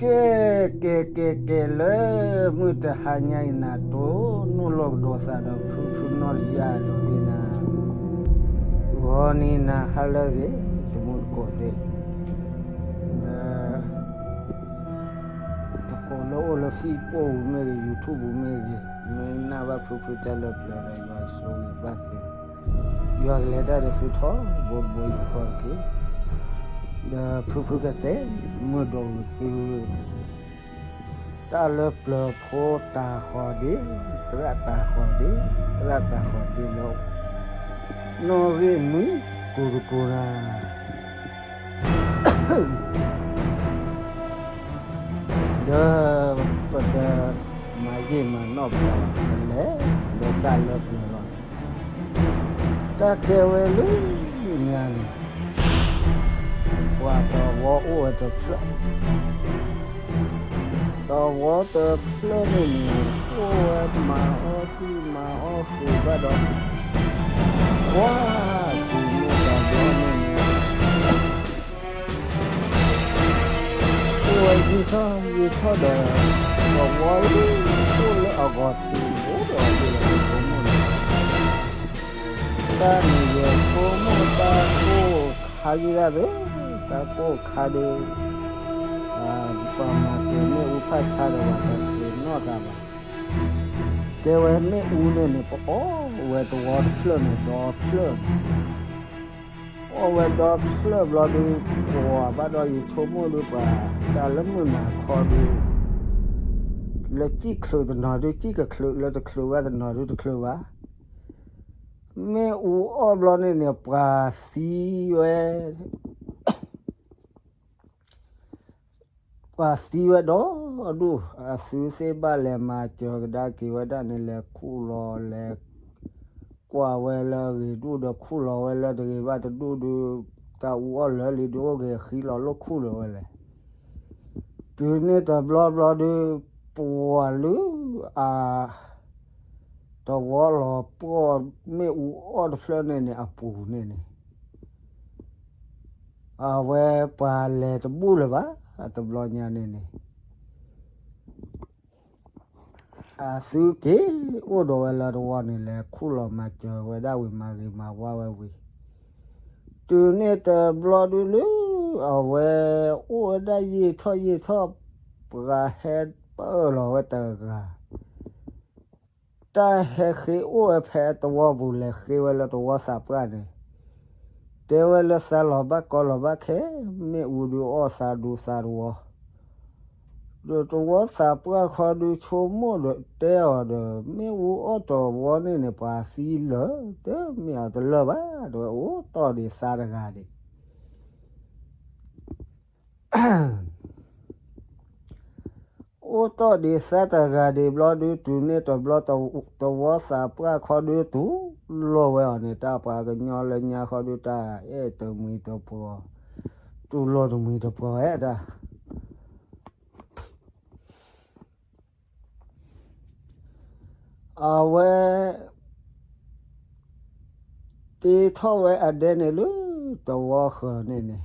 ကဲ ကဲ ကဲ ကဲ လၢမုၢ်တဟါညါအံၤ နတိၢ်နီၣ်လိာ်ကဒီးသးဒီးဖုဖုနီၢ်တယၢ်ဒီးန့ၣ်နၤ, ဂီၤန့ၣ်နၤဟါလၢအဂ့ၤ တံၤသကိးသ့ၣ်, ဒီး သကိးလၢအိၣ်လၢ Facebook ပူၤမ့ၢ်ဂ့ၤ YouTube ပူၤမ့ၢ်ဂ့ၤ, မ့ၢ်နၢ်ဘၣ်ဖုဖုတၢ်လၢပျၢၤဒီး ယွၤဆိၣ်ဂ့ၤဘၣ်သု, ယွၤကလဲၤတၢ်ဒီးသုထီဘိတဘိယူၢ်ဃီတက့ၢ်. ဒီးဖုဖုကတဲ မုၢ်ဒိၣ်ဂုာ်သု တၢ်လၢပျၢၤဖိတၤဃီၤဒ့, သရၣ်တၤဃီၤဒ့, သရၣ်တၤဃီၤဒ့လၢ နီၣ်ဂံၢ်နွံကူၤတကူၤတၢ် ဒီးပတမၤယံာ်မၤနီၢ်ပှၤဘၣ်, ပလဲၤလၢတၢ်လၢပျၢၤလီၤ. တၢ်တဲဝဲလၢညါန့ၣ် ပှၤတဝီအိၣ်ဝဲတဖျၢၣ်, တဝီတဖျၢၣ်န့ၣ်န့ၣ် အိၣ်ဝဲမၤအီၣ်သံၣ်မၤအီၣ်ဃုာ်ဘၣ်ဒီး ပှၤတုၤမ့ၢ်တဘျီန့ၣ်န့ၣ် အိၣ်ဝဲယံာ်ထီၣ်ယံာ်ထီၣ်ဒီး တဝီလၢအိၣ်လၢအဂီၤထံး အိၣ်ဒီးအဝဲလၢယဆိကမိၣ်န့ၣ် တၢ်န့ၣ်ယဆိကမိၣ်တၢ်ကိၢ်ခါယံၤဒၣ်သ့, တၢ်ကိၢ်ခါဒီး ပှၤမၤက့ၤမ့ၣ်အူဖးဆါဒီး ပှၤတက့ၤနီၢ်သးဘၣ်. တဲဝဲမ့ၣ်အူန့ၣ်န့ၣ် ပအီၣ်ဝဲတဝီတဖျၢၣ်န့ၣ် ဒီဖျၢၣ်န့ၣ် အီၣ်ဝဲဒီဖျၢၣ်ဘျီဒုး ပှၤဘၣ်ဒီးယဆိကမိၣ်ဒုး ပှၤတၢ်လၢမုၢ်နၤခီဒုး လၢစံၣ်ချုးတနီၤဒုး စံၣ်ကချုး လၢတချုးဘၣ်တနီၤဒုးတချုးဘၣ်. မ့ၣ်အူအီၣ်ဘျီန့ၣ်န့ၣ် ပှၤသံဝဲ ပှၤသံဝဲဒီဒူၣ်, အသုသ့ၣ်ဘၣ်လဲၤမၤစၢၤကဒါက့ၤဝဲဒၣ်န့ၣ် လဲၤခူၣ်လီၤ လဲၤကွၢ်ဝဲလၢအဂ့ၤဒူၣ်ဒီး ခူၣ်လီၤဝဲလၢတဂ့ၤဘၣ်တဒူၣ်ဒုး တၢ်အူအီၣ်လၢာ်လံဒုး အိၣ်က့ၤဃံလီၤလိၣ်ခူၣ်လီၤဝဲလဲၣ်. တုၤန့ၣ်တဘျီဘျီဒုး ပှၤလၢအ တဝီလီၤပှီၢ်မ့ၣ်အူအီၣ်တဖျၢၣ်န့ၣ်န့ၣ် အပူၤန့ၣ်န့ၣ် အဝဲပှၤလဲၤတဘူၣ်လၢၤဘၣ်, တဘျီညါန့ၣ်န့ၣ် အသုက့ၤအိၣ်ဒီးဝဲလၢတဝီန့ၣ် လဲၤခူၣ်လီၤမၤစၢၤဝဲဒၣ်ဝံၤ မၤဂ့ၤမၤဝါဝဲဝံၤ, တုၤန့ၣ်တဘျီဒုးလၢ အဝဲအိၣ်ဝဲဒၣ်ယံာ်ထီၣ်ယံာ်ထီၣ် ပှၤဟဲပၢၢ်လီၤဝဲတဂၤ တၢ်ဟဲဃ့အိၣ်ဝဲဖဲတဝီပူၤ လဲၤဃ့ဝဲလၢတဝီသးပှၢ်န့ၣ်, တဲဝဲလၢသးလီၤဘၣ်ကီလီၤဘၣ်ခဲ, မ့ၣ်အူဒုးအီၣ်သးဒူသးတဝီ, ဒီးတဝီသးပှၢ်ခီဒုးဆိကမိၣ်ဒီးတဲအီၤဒီး မ့ၣ်အူအီၣ်တဝီန့ၣ်န့ၣ် ပှၤသံလၢာ် တမ့ၢ်အီၤတလၢာ်ဘၣ်, တဲဝဲအိၣ်တီၢ်ဒံးသးတဂၤဒံး အိၣ်တီၢ်ဒံးသးတဂၤဒံးဘျီဒုး တုၤန့ၣ်တဘျီ တဝီသးပှၢ်ခီဒုးတူၢ်လိာ်ဝဲအီၤန့ၣ် တၢ်ပှၤကညီလၢညါခီဒုး တၢ်အဲၣ်တမှံၤတပှီၤ, တူၢ်လိာ်တမှံၤတပှီၤဝဲဒၣ် အဝဲ တ့ထီၣ်ဝဲအဒဲန့ၣ်လၢတဝီဃၢၤန့ၣ်န့ၣ်,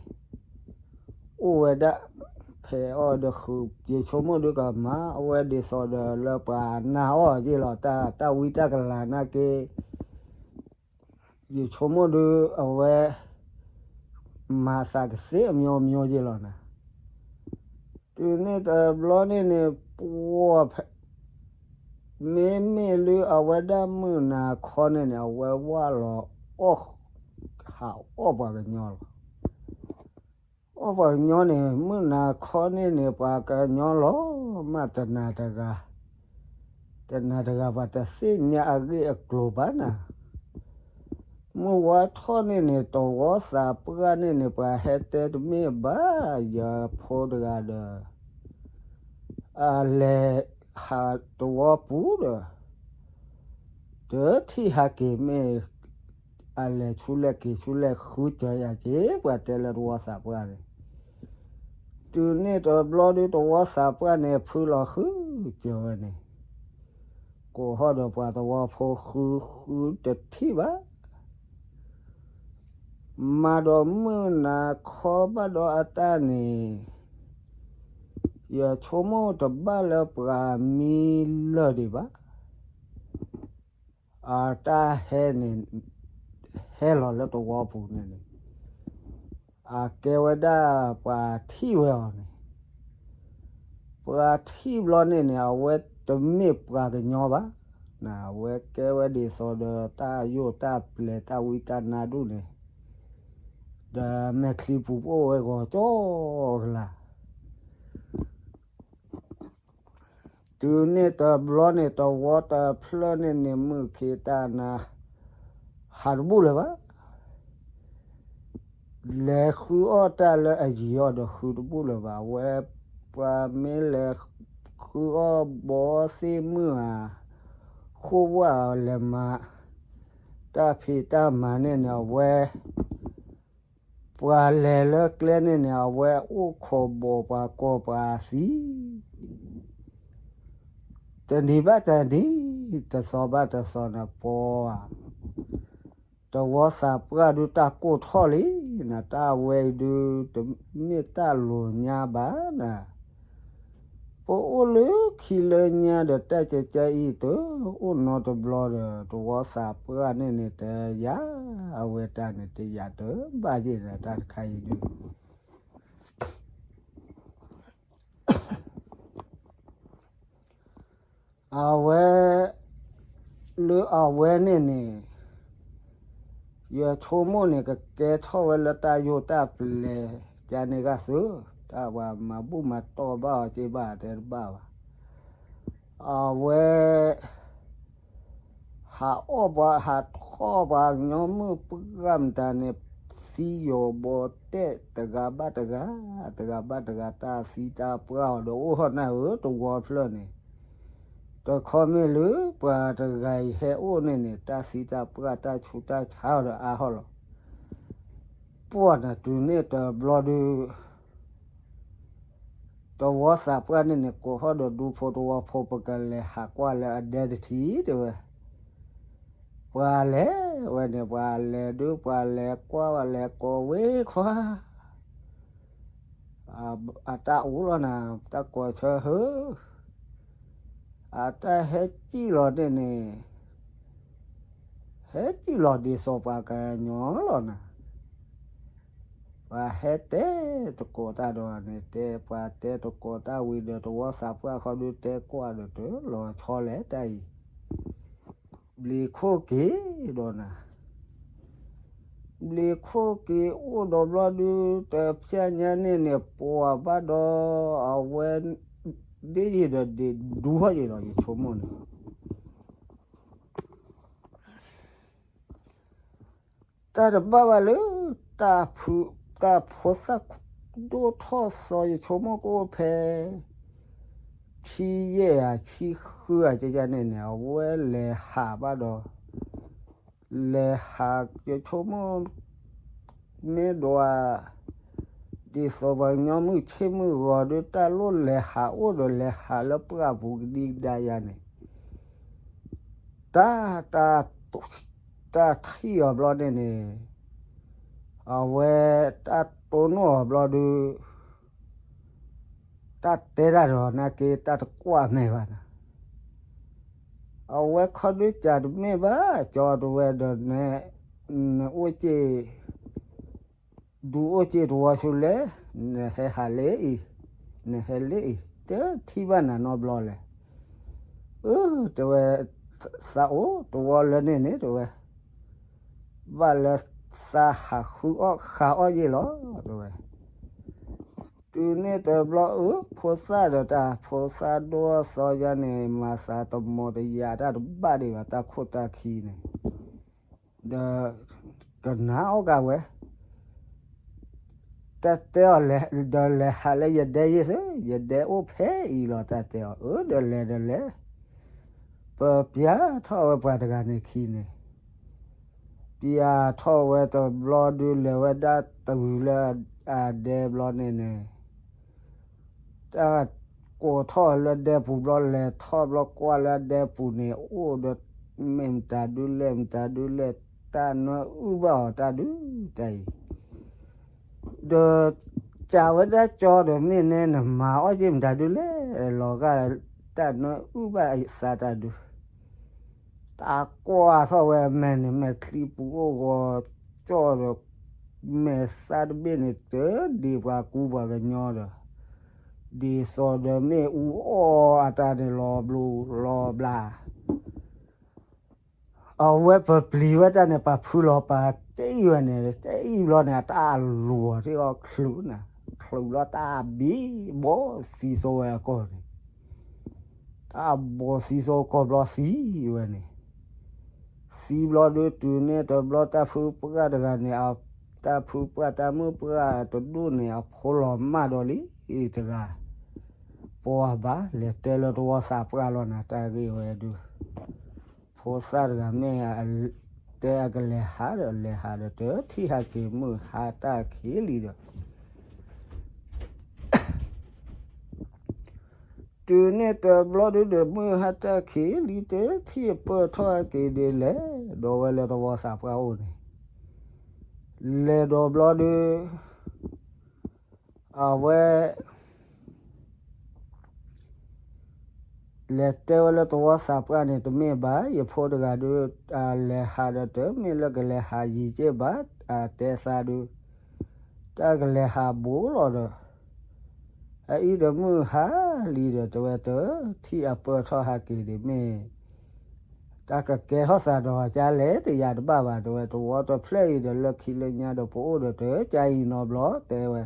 အိၣ်ဝဲဒၣ် ဖဲအီၤဒီးဃုာ် ယဆိကမိၣ်ဒုးကမၤအဝဲဒ်သိးဒီးလၢပှၤနာ်အီၤက့ၤလီၤ တၢ်ဝံတၢ်ကလၤနာ်က့ ယဆိကမိၣ်ဒုးအဝဲ မၤသးကသ့အမျိုးမျိုးက့ၤလီၤနၤ. တုၤန့ၣ်တဘျီန့ၣ်န့ၣ် ပှၤဖဲ မ့မ့ၢ်လၢအဝဲဒၣ်မုၢ်နၤခီန့ၣ်န့ၣ် အဝဲဝၢ်လီၤအီၣ် ဟးအီၣ်ပှၤကညီလီၤ. အီၣ်ပှၤကညီန့ၣ် မုၢ်နၤခီန့ၣ်န့ၣ် ပှၤကညီလီၤမၢ်တနၤတဂၤ တနၤတဂၤ ပှၤတသ့ၣ်ညါအဂ့ၢ်အကျိၤဘၣ်နၤ. မုၢ်ဝါထီၣ်န့ၣ်န့ၣ် တဝီသးပှၢ်န့ၣ်န့ၣ် ပှၤဟဲတဲတမ့ၢ်ဘၣ် ယဖိတဂၤဒီး အလဲၤဟးတဝီပူၤဒီး တထံၣ်ဟးက့ၤမ့ၢ် အလဲၤဆူလဲၣ်က့ၤဆူလဲၣ်ဃုစၢၤယၤက့ၤ ပှၤတဲလၢတဝီသးပှၢ်န့ၣ် တုၤန့ၣ်တဘျီဒုးတဝီသးပှၢ်န့ၣ် ဖုလီၤဃုစၢၤဝဲန့ၣ် ကိးဟီၣ်ဒီးပှၤသဝီဖိဃုဃုတထံၣ်ဘၣ် မၤဒီးမုၢ်နၤခီဘၣ်ဒီးအတၢ်န့ၣ် ယဆိကမိၣ်တဘၣ်လၢပှၤမံလၢၢ်ဒံးဘၣ်. အတၢ်ဟဲန့ၣ် ဟဲလီၤလၢတဝီပူၤန့ၣ်န့ၣ် အကဲဝဲဒၣ်ပှၤထံၣ်ဝဲအီၤန့ၣ်, ပှၤထံၣ်ဘျီန့ၣ်န့ၣ် အဝဲတမ့ၢ်ပှၤကညီဘၣ်. အဝဲကဲဝဲဒ်သိးဒီးတၢ်ယိၣ်တၢ်ပျဲၤတၢ်ဝံတၢ်နါဒူၣ်န့ၣ်, ဒီးမဲာ်ချံပူၤအိၣ်ဝဲဂီၤကၠီကလာ် တုၤန့ၣ်တဘျီန့ၣ် တဝီတဖျၢၣ်န့ၣ်န့ၣ် မုၢ်ခ့တၢ်နၤ ဟးတဘူၣ်လၢၤဘၣ်. လဲၤဃုအီၣ်တၢ်လၢအယံၤအီၤဒီးဃုတဘူၣ်လၢၤဘၣ်. အဝဲ ပှၤမ့ၢ်လဲၤဃုအီၣ်ဘီသ့ၣ်မုၢ်ဧါ, ဃိၣ်ဝၣ်လဲၤမၤ တၢ်ဖံးတၢ်မၤန့ၣ်န့ၣ် အဝဲ ပှၤလဲၤလၢကျဲန့ၣ်န့ၣ် အဝဲအိၣ်ခိးဘီၣ်ပှၤကိးပှၤသံ, တနံၤဘၣ်တနံၤ, တသီဘၣ်တသီန့ၣ် ပှၤ တဝီသးပှၢ်ဒုးတၢ်ကိၢ်ထီၣ်လံနၤ, တၢ်ဝဲအံၤဒုး တမ့ၢ်တၢ်လိၤညါဘၣ်နၤ. ပအိၣ်လၢခံလၢညါဒီးတၢ်ကကဲအံၤ တအိၣ်နီတဘျီဒီး တဝီသးပှၢ်န့ၣ်န့ၣ် တယာ်အဝဲတၢ်န့ၣ် တယာ်တဘၣ်ယ့ၢ်ဒီးတၢ်တခါအံၤဒုး အဝဲ လၢအဝဲန့ၣ်န့ၣ် ယဆိကမိၣ်န့ၣ် ကကဲထီၣ်ဝဲလၢတၢ်ယိၣ်တၢ်ပျဲၤ ကန့ၣ်ဂၤသု, တၢ်ပှၤမၤဘူၣ်မၤတီၢ်ဘၣ်အီၤက့ဘၣ်တဲတဘၣ်ဘၣ်. အဝဲ ဟးအီၣ်ပှၤ ဟးထီၣ်ပှၤကညီမုၣ်ပှၢ်မတၤန့ၣ် သံယိာ်ဘီတဲာ်တဂၤဘၣ်တဂၤ, တဂၤဘၣ်တဂၤ တၢ်သံတၢ်ပှၢ်အီၤဒီးအိၣ်ထီၣ်နၢ်ဧၢ တဝီဖျၢၣ်န့ၣ်, တခီမ့ၢ်လၢပှၤတဂၤအံၤဟဲအိၣ်န့ၣ်န့ၣ် တၢ်သံတၢ်ပှၢ်တၢ်ဆူးတၢ်ဆါအီၤဒီးအါထီၣ်လီၤ. ပှၢ်နၤတုၤန့ၣ်တဘျီဒုး တဝီသးပှၢ်န့ၣ်န့ၣ် ကိးထီၣ်ဒီးဒူဖိတဝီဖိ ပကလဲၤဟးကွၢ်လၢအဒဲတထံၣ်တဲဝဲ, ပှၤလဲၤဝဲန့ၣ် ပှၤလဲၤဒုး ပှၤလဲၤကွၢ် ပှၤလဲၤကိးဝ့ၤခွါ အတၢ်အိၣ်လီၤနၤ, တၢ်ကိးဆၢဟၢ, အတၢ်ဟဲစံၣ်လီၤန့ၣ်န့ၣ် ဟဲစံၣ်လီၤဒ်သိးပှၤကညီလီၤနၤ. ပှၤဟဲတဲတကိးတၢ်ဒီးန့ၣ် တဲပှၤတဲတကိးတၢ်ဝံၤဒီး တဝီသးပှၢ်ခီဒုးတဲကွၢ်ဒီးတလီၤဆီလဲၣ်တၢ်အံၤ ဘျံးခိၣ်က့ၤဒီးနၤ, ဘျံးခိၣ်က့ၤအိၣ်ဒီးဘျီဒုး တဖျဲညါန့ၣ်န့ၣ် ပှၤဘၣ်ဒီးအဝဲ ဒ်ယံၤဒီးဒ်ဒူဟီၣ်ယံၤလီၤ ယဆိကမိၣ်န့ၣ် တၢ်တဘၣ်ဘၣ်လၢ တၢ်ဖု တၢ်ဖိသၣ်ဒိၣ်ထီၣ်သီ ယဆိကမိၣ်ကအိၣ်ဖဲ ဆံယဲၢ်ဧါ ဆံဃုဧါ ကကန့ၣ်န့ၣ် အဝဲလဲၤဟးဘၣ်ဒီး လဲၤဟး ယဆိကမိၣ် မ့ၢ်ဒွး ဒ်သိးပှၤကညီမုၣ်ဆ့ၣ်မုၣ်ဂီၤဒီး တၢ်လိၣ်လဲၤဟးအိၣ်ဒီးလဲၤဟးလၢပှၢ်ပူၤကဒံကဒါယၤန့ၣ် တၢ် တၢ် တၢ်ထံၣ်အီၤဘျီန့ၣ်န့ၣ် အဝဲတၢ်တိၢ်နီၣ်အီၤဘျီဒုး တၢ်တဲတၢ်ဒီးနာ်က့ တၢ်တကွၢ်မဲာ်ဘၣ်နၤ, အဝဲခီဒုးကးတမ့ၢ်ဘၣ် ကၠီတဲဝဲဒီး နအိၣ်က့ၤ ဒုးအိၣ်က့ၤတဝီဆူလဲၣ်, နဟဲဟးလၢအံၤ, နဟဲလၢအံၤ တထံၣ်ဘၣ်နၤနီတဘျီလဲၣ်. အၢ တဲဝဲ သးအိၣ်တဝီလၢန့ၣ်န့ၣ် တဲဝဲ ဘၣ်လၢသးဟးဃုအီၣ်ဃုအီၣ်ယ့ၢ်လီၤ တဲဝဲ. တုၤန့ၣ်တဘျီအၢ ဖိသၣ်ဒီးတၢ် ဖိသၣ်ဒိၣ်အသီယါန့ၣ် မၤသးတမီၤတယာ်တၢ်တဘၣ်ဒံးဘၣ် တၢ်ခိၣ်တၢ်ခံန့ၣ် ဒီး ကနၣ်အီၣ်ကးဝဲ တၢ်တဲအီၤ ဒီးလဲၤဟးလၢယဒဲယ့ၢ်သ့, ယဒဲအိၣ်ဖဲအံၤလီၤ တၢ်တဲအီၤ အၢ ဒီးလဲၤဒီးလဲၤ ပပျၢ်ထီၣ်ဝဲပှၤတဂၤန့ၣ်ခံန့ၣ်, ပျၢ်ထီၣ်ဝဲတဘျီဒုးလဲၤဝဲဒၣ်တဂုၤလၢအဒဲဘျီန့ၣ်န့ၣ် တၢ်ကိးထီၣ်လၢဒဲပူၤဘျီ လဲၤထီၣ်ဘျီကွၢ်လၢအဒဲပူၤန့ၣ် အိၣ်ဒီးမ့ၢ်မတၤဒုလဲၣ် မတၤဒုလဲၣ် တၢ်နၢအုၣ်ဘၣ်အီၤတၢ်ဒုးတၢ်အံၤ ဒီး စံးဝဲဒၣ်ကၠီဒီး မ့ၢ်နဲနမၤအီၣ်က့ၤမတၤဒုလဲၣ်, လီၤဂာ်တၢ်နၢအုၣ်ဘၣ်သးတၢ်ဒုး, တၢ်ကွၢ်ထီၣ်ဝဲအမဲာ်န့ၣ် မဲာ်ချံပူၤအိၣ်ဂီၤကၠီၣ်ဒီး မဲာ်သၣ်တဘ့ၣ်န့ၣ် တဒ့ပှၤကူပှၤကညီဒီး ဒ်သိးဒီးမ့ၣ်အူအီၣ်အတၢ်န့ၣ်လီၤဘျိလီၤဘျါ အဝဲပပျံၤဝဲတၢ်န့ၣ် ပာ်ဖုလီၤပာ်တ့ၢ်ဝဲန့ၣ် တ့ၢ်ဘျီန့ၣ် အတၢ်လူၤအီၤထံအီၤချုးနၤ, ချုးဘျီတၢ်ဘံဘီသံစိဝဲအကီၢ်န့ၣ်, တၢ်ဘီသံစိကီၢ်ဘျီသံဝဲန့ၣ်, သံဘျီဒုး တုၤန့ၣ်တဘျီ တၢ်ဖုပှၢ်တဂၤန့ၣ်, တၢ်ဖုပှၢ်တၢ်မုၣ်ပှၢ်တဒူၣ်န့ၣ် အဖိလီၤမၢ်ဒီးလံတဂၤ ပှၤဘၣ် လဲၤတဲလၢသဝီသးပှၢ်လီၤနၤ တၢ်ဂ့ၢ်ဝဲဒုး, ဖိသၣ်တဂၤမ့ၢ် တဲအကလဲၤဟးဒီး လဲၤဟးဒီးတထံၣ်ဟဲက့ၤမုၢ်ဟါတၢ်ခံးလံဒီး, တုၤန့ၣ်တဘျီဒုးဒီး မုၢ်ဟါတၢ်ခံးလံ တထံၣ်အပၢၢ်ထီၣ်ဟဲက့ၤဒီး လဲၤဒီးဝဲလၢသဝီသးပှၢ်အိၣ်န့ၣ်, လဲၤဒီးဘျီဒုး အဝဲ လဲၤတဲဝဲလၢသဝီသးပှၢ်န့ၣ် တမ့ၢ်ဘၣ် ယဖိတဂၤဒုး လဲၤဟးဒီးတမ့ၢ်လၢကလဲၤဟးယံၤက့ၢ်ဘၣ်, တဲသးဒုး တၢ်ကလဲၤဟးဘူးလီၤဒီး အအံၤဒီးမုၢ်ဟါလံဒီး တဲဝဲတထံၣ်အပၢၢ်ထီၣ်ဟဲက့ၤဒီး မ့ၢ် တၢ်ကကဲထီၣ်သးဒီးကလဲၣ်တယၤတဘၣ်ဘၣ် တဲဝဲ သဝီတဖျၢၣ်အံၤဒီး လၢခံလၢညါဒီး ပအိၣ်ဒီးတကါအံၤနီတဘျီ တဲဝဲ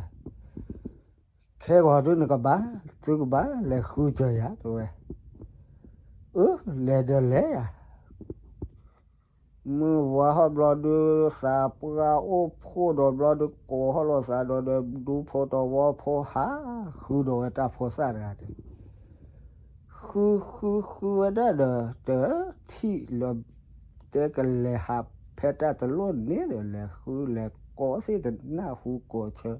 ခဲဂီၤဒုးနကဘၣ် သုကဘၣ်လဲၤဃုစၢၤယၤ တဲဝဲ, အၢ လဲၤဒီးလဲၤယၤ မုၢ်ဝါဟီၣ်ဘျီဒုး သးပှၢ်အိၣ်ဖှိၣ်ဒီးဘျီဒုး ကိးဟီၣ်လီၤသးဒီး ဒီးဒူဖိသဝီဖိဟးဃုဒီးဝဲတၢ်ဖိသၣ်တဂၤန့ၣ်, ဃုဃုဃုဝဲဒၣ်ဒီး တထံၣ်လၢ တဲကလဲၤဟးဖဲတၢ်တလိၣ်န့ၣ်ဒီး လဲၤဃုလဲၤကိးသ့ၣ်တနၢ်ဟူကိးဆၢ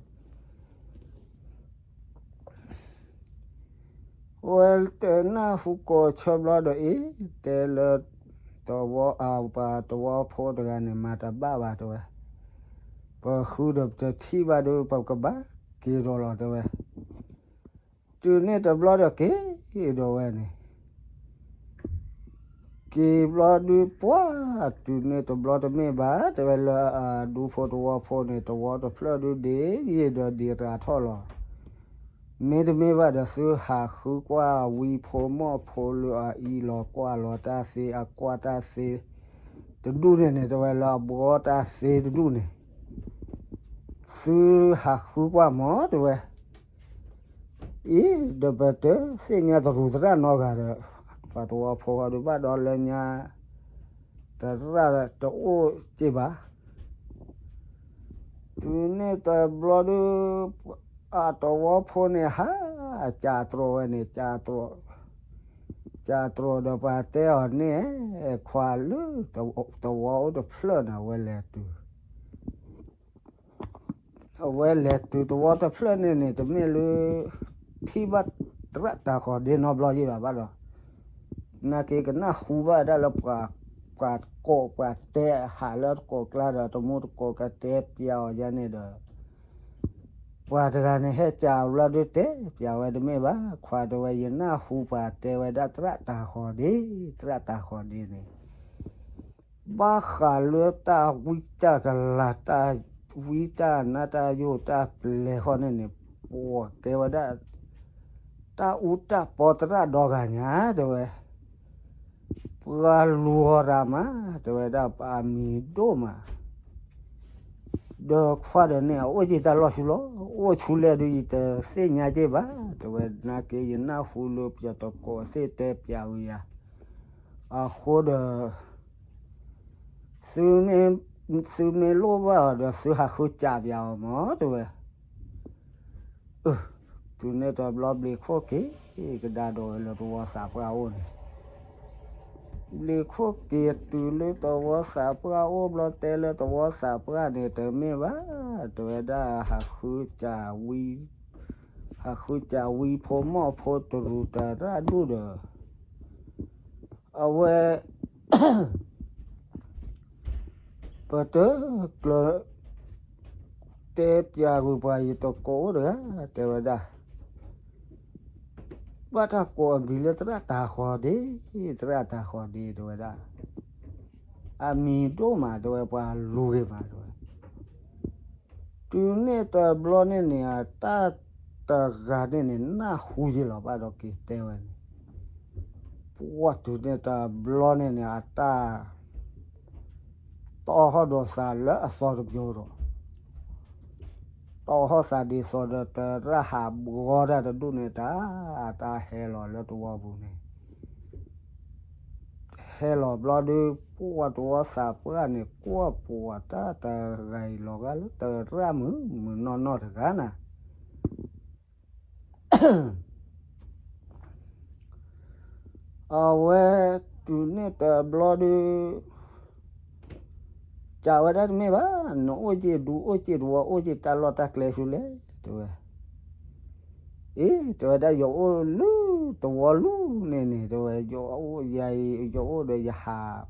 ဝဲတနၢ်ဟူကိးဆၢဘျီဒီး အ့ တဲလၢ သဝီ ပှၤသဝီဖိတဂၤန့ၣ် မၤတဘၣ်ဘၣ် တဲဝဲ, ပဃုဒီးပတထံၣ်ဘၣ်ဒီး ပကဘၣ်က့ၤဒီးလီၤ တဲဝဲ, တုၤန့ၣ်တဘျီဒီးက့ၤဒီးဝဲန့ၣ် က့ၤဘျီဒုးပှၢ် တုၤန့ၣ်တဘျီတမ့ၢ်ဘၣ် တဲဝဲလၢအဒူဖိသဝီဖိန့ၣ် သဝီတဖျၢၣ်ဒုးဒ့ယံာ်ဒီးဒ့တဂၤထီၣ်လီၤ. မ့တမ့ၢ်ဘၣ်ဒီး သုဟးဃုကွၢ်ဝံဖိမီၢ်ဖိလၢအအံၤလီၤကွၢ်လီၤတၢ်သ့ အကွၢ်တၢ်သ့ တဒူၣ်န့ၣ်န့ၣ် တဲဝဲလၢအဘှီတၢ်သ့တဒူၣ်န့ၣ် သုဟးဃုကွၢ်မး တဲဝဲ အံၤ ဒီးပတသ့ၣ်ညါသရူးသရၣ်နီတဂၤဒီး ပှၤသဝီဖိဃီဒုးဘၣ်ဒီးလၢညါ သရၣ်တအိၣ်က့ၢ်ဘၣ်. တုၤန့ၣ်တဘျီဒုး အသဝီဖိန့ၣ်ဟး ကးတြီၤဝဲန့ၣ် ကးတြီၤ ကးတြီၤဒီးပှၤတဲအီၤန့ၣ် ခွါလၢ သဝီအိၣ်တဖျၢၣ်န့ၣ် အဝဲလဲၤတုၤ အဝဲလဲၤတုၤသဝီတဖျၢၣ်န့ၣ်န့ၣ် တမ့ၢ်လၢ ထံၣ်ဘၣ်သရၣ်တၤဃီၤဒ့နီတဘျီယ့ၢ်ဘၣ်ဘၣ်ဒီး နာ်က့ကနၢ်ဟူဘၣ်ဒၣ်လၢပှၤ ပှၤကိးပှၤတဲဟးလၢတကိးကျါဒီး တမူတကိးကတဲပျးအီၤယၤန့ၣ်ဒီး ပှၤတဂၤန့ၣ်ဟဲကးဘျီဒုးတဲပျးဝဲတမ့ၢ်ဘၣ် ခွါတဲဝဲ ယနၢ်ဟူပှၤတဲဝဲဒၣ်သရၣ်တၤဃီၤဒ့ သရၣ်တၤဃီၤဒ့န့ၣ် ဘၣ်ဃးလၢတၢ်ဝံတၢ်ကလၤ တၢ်ဝံတၢ်နါတၢ်ယိာ်တၢ်ပျဲၤဃီန့ၣ်န့ၣ် ပှၤကဲဝဲဒၣ် တၢ်အူတၢ်ပီသရၣ်ဒီဂၤညါ တဲဝဲ ပှၤလူၤအီၤတၢ်မး တဲဝဲဒၣ်ပှၤအမံၤဒိၣ်မး ဒီးခွါဒီးန့ၣ် အအိၣ်က့ၤတၢ်လီၢ်ဆူလီၤ အိၣ်ဆူလဲၣ်ဒုး ယတသ့ၣ်ညါက့ၢ်ဘၣ် တဲဝဲ နာ်က့ယနၢ်ဟူလၢပှၤတကိးသ့ၣ်တဲပျးဝဲယၤ အဃိဒီး သုမ့ၢ်လိၣ်ဘၣ်အီၤဒီး သုဟးဃုစးပျးအီၤမး တဲဝဲ တုၤန့ၣ်တဘျီဘျံးခိၣ်က့ၤ ကဒါဒီးဝဲလၢသဝီသးပှၢ်အိၣ်န့ၣ် ဘျံးခိၣ်က့ၤတုၤလၢသဝီသးပှၢ်အိၣ်ဘျီတဲလၢသဝီသးပှၢ်န့ၣ် တမ့ၢ်ဘၣ် တဲဝဲဒၣ် ဟးဃုစးဝံ ဟးဃုစးဝံဖိမီၢ်ဖိတရူးတၢ်ရၣ်ဒူၣ်ဒီး အဝဲ ပတကျၢၤ တဲပၠးကွံာ်ပှၤ ယတကိးအိၣ်တဂၤ တဲဝဲဒၣ်, ဘၣ်တၢ်ကိးအမံၤလၢသရၣ်တၤဃီၤဒ့, သရၣ်တၤဃီၤဒ့ တဲဝဲဒၣ်, အမံၤဒိၣ်မး တဲဝဲ ပှၤလူၤဂ့ၤမး တဲဝဲ. တုၤန့ၣ်တဘျီန့ၣ်န့ၣ် အတၢ်တဂၤန့ၣ်န့ၣ် နၢ်ဟူယ့လီၤဘၣ်ဒီးက့ၤတဲဝဲန့ၣ်, ပှၢ်တုၤန့ၣ်တဘျီန့ၣ်န့ၣ် အတၢ် တီၢ်ဟီၣ်ဒီးသးလၢအသီတပျိဒီး, တီၢ်ဟီၣ်သးဒ်သိးဒီးသရၣ်ဟးဘှီတၢ်တဒူၣ်န့ၣ်တၢ်, တၢ်ဟဲလီၤလၢသဝီပူၤန့ၣ်, ဟဲလီၤဘျီဒီး ပှၢ်သဝီသးပှၢ်န့ၣ် ကွၢ်ပှၤတၢ်တဂၤအံၤလီၤဂာ်လၢသရၣ်မုာ်မုာ်နီၢ်နီၢ်တဂၤနၤ အဝဲတုၤန့ၣ်တဘျီဒီး ကးဝဲဒၣ်တမ့ၢ်ဘၣ်, နအိၣ်က့ၤဒူအိၣ်က့ၤသဝီအိၣ်က့ၤတၢ်လီၢ်တၢ်ကျဲဆူလဲၣ် တဲဝဲ. အ့ တဲဝဲဒၣ် ယအိၣ်လၢသဝီလူၤန့ၣ်န့ၣ် တဲဝဲ ယအိၣ်ယၤအံၤ ယအိၣ်ဒီးယဟး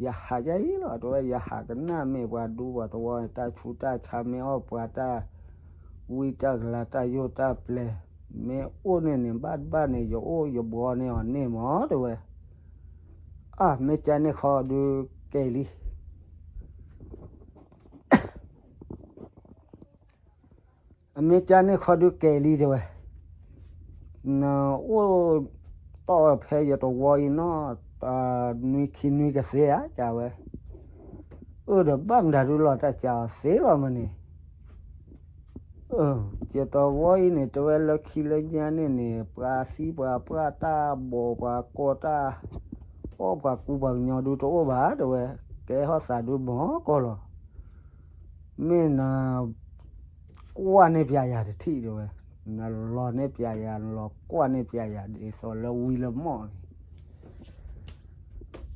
ယဟးယၤအံၤလီၤ တဲဝဲ ယဟးကနၣ်မ့ၢ်ပှၤဒူပှၤသဝီ တၢ်ဆူးတၢ်ဆါ မ့ၢ်အီၣ်ပှၤတၢ်ဝံတၢ်ကလၤ တၢ်ယိၣ်တၢ်ပျဲၤ မ့ၢ်အိၣ်န့ၣ်န့ၣ် ဘၣ်တဘၣ်န့ၣ် ယအိၣ်ယဘှီန့ၢ်အီၤန့ၢ်မး တဲဝဲ. အ မ့ၢ်ကန့ၣ်ခီဒုးကဲလံ အမ့ၢ်ကန့ၣ်ခီဒုးကဲလံ တဲဝဲ, နအိၣ်တီၢ်ဖဲယတဝီအံၤနီၤ နွံခံနွံကသ့ဧါ ကးဝဲ, အၢ ဒီးဘၣ်မတၤဒုးလီၤ တၢ်ကးအီၤသ့လီၤမးန့ၣ်, ယတဝီအံၤန့ၣ် တဲဝဲလၢခံလၢညါန့ၣ်န့ၣ် ပှၤသံပှၤပှၢ်တၢ်ဘီၣ်ပှၤကီတၢ် အီၣ်ပှၤကူပှၤကညီဒုးတအိၣ်ဘၣ် တဲဝဲ, ကဲထီၣ်သးဒုးမၤကီလီၤ မ့ၢ်နကွၢ်န့ၢ်ပျးယၤတထံၣ် တဲဝဲ, နလီၤန့ၢ်ပျးယၤ နလီၤကွၢ်န့ၢ်ပျးယၤ ဒ်သိးလၢဝံလၢမီၢ်န့ၣ်,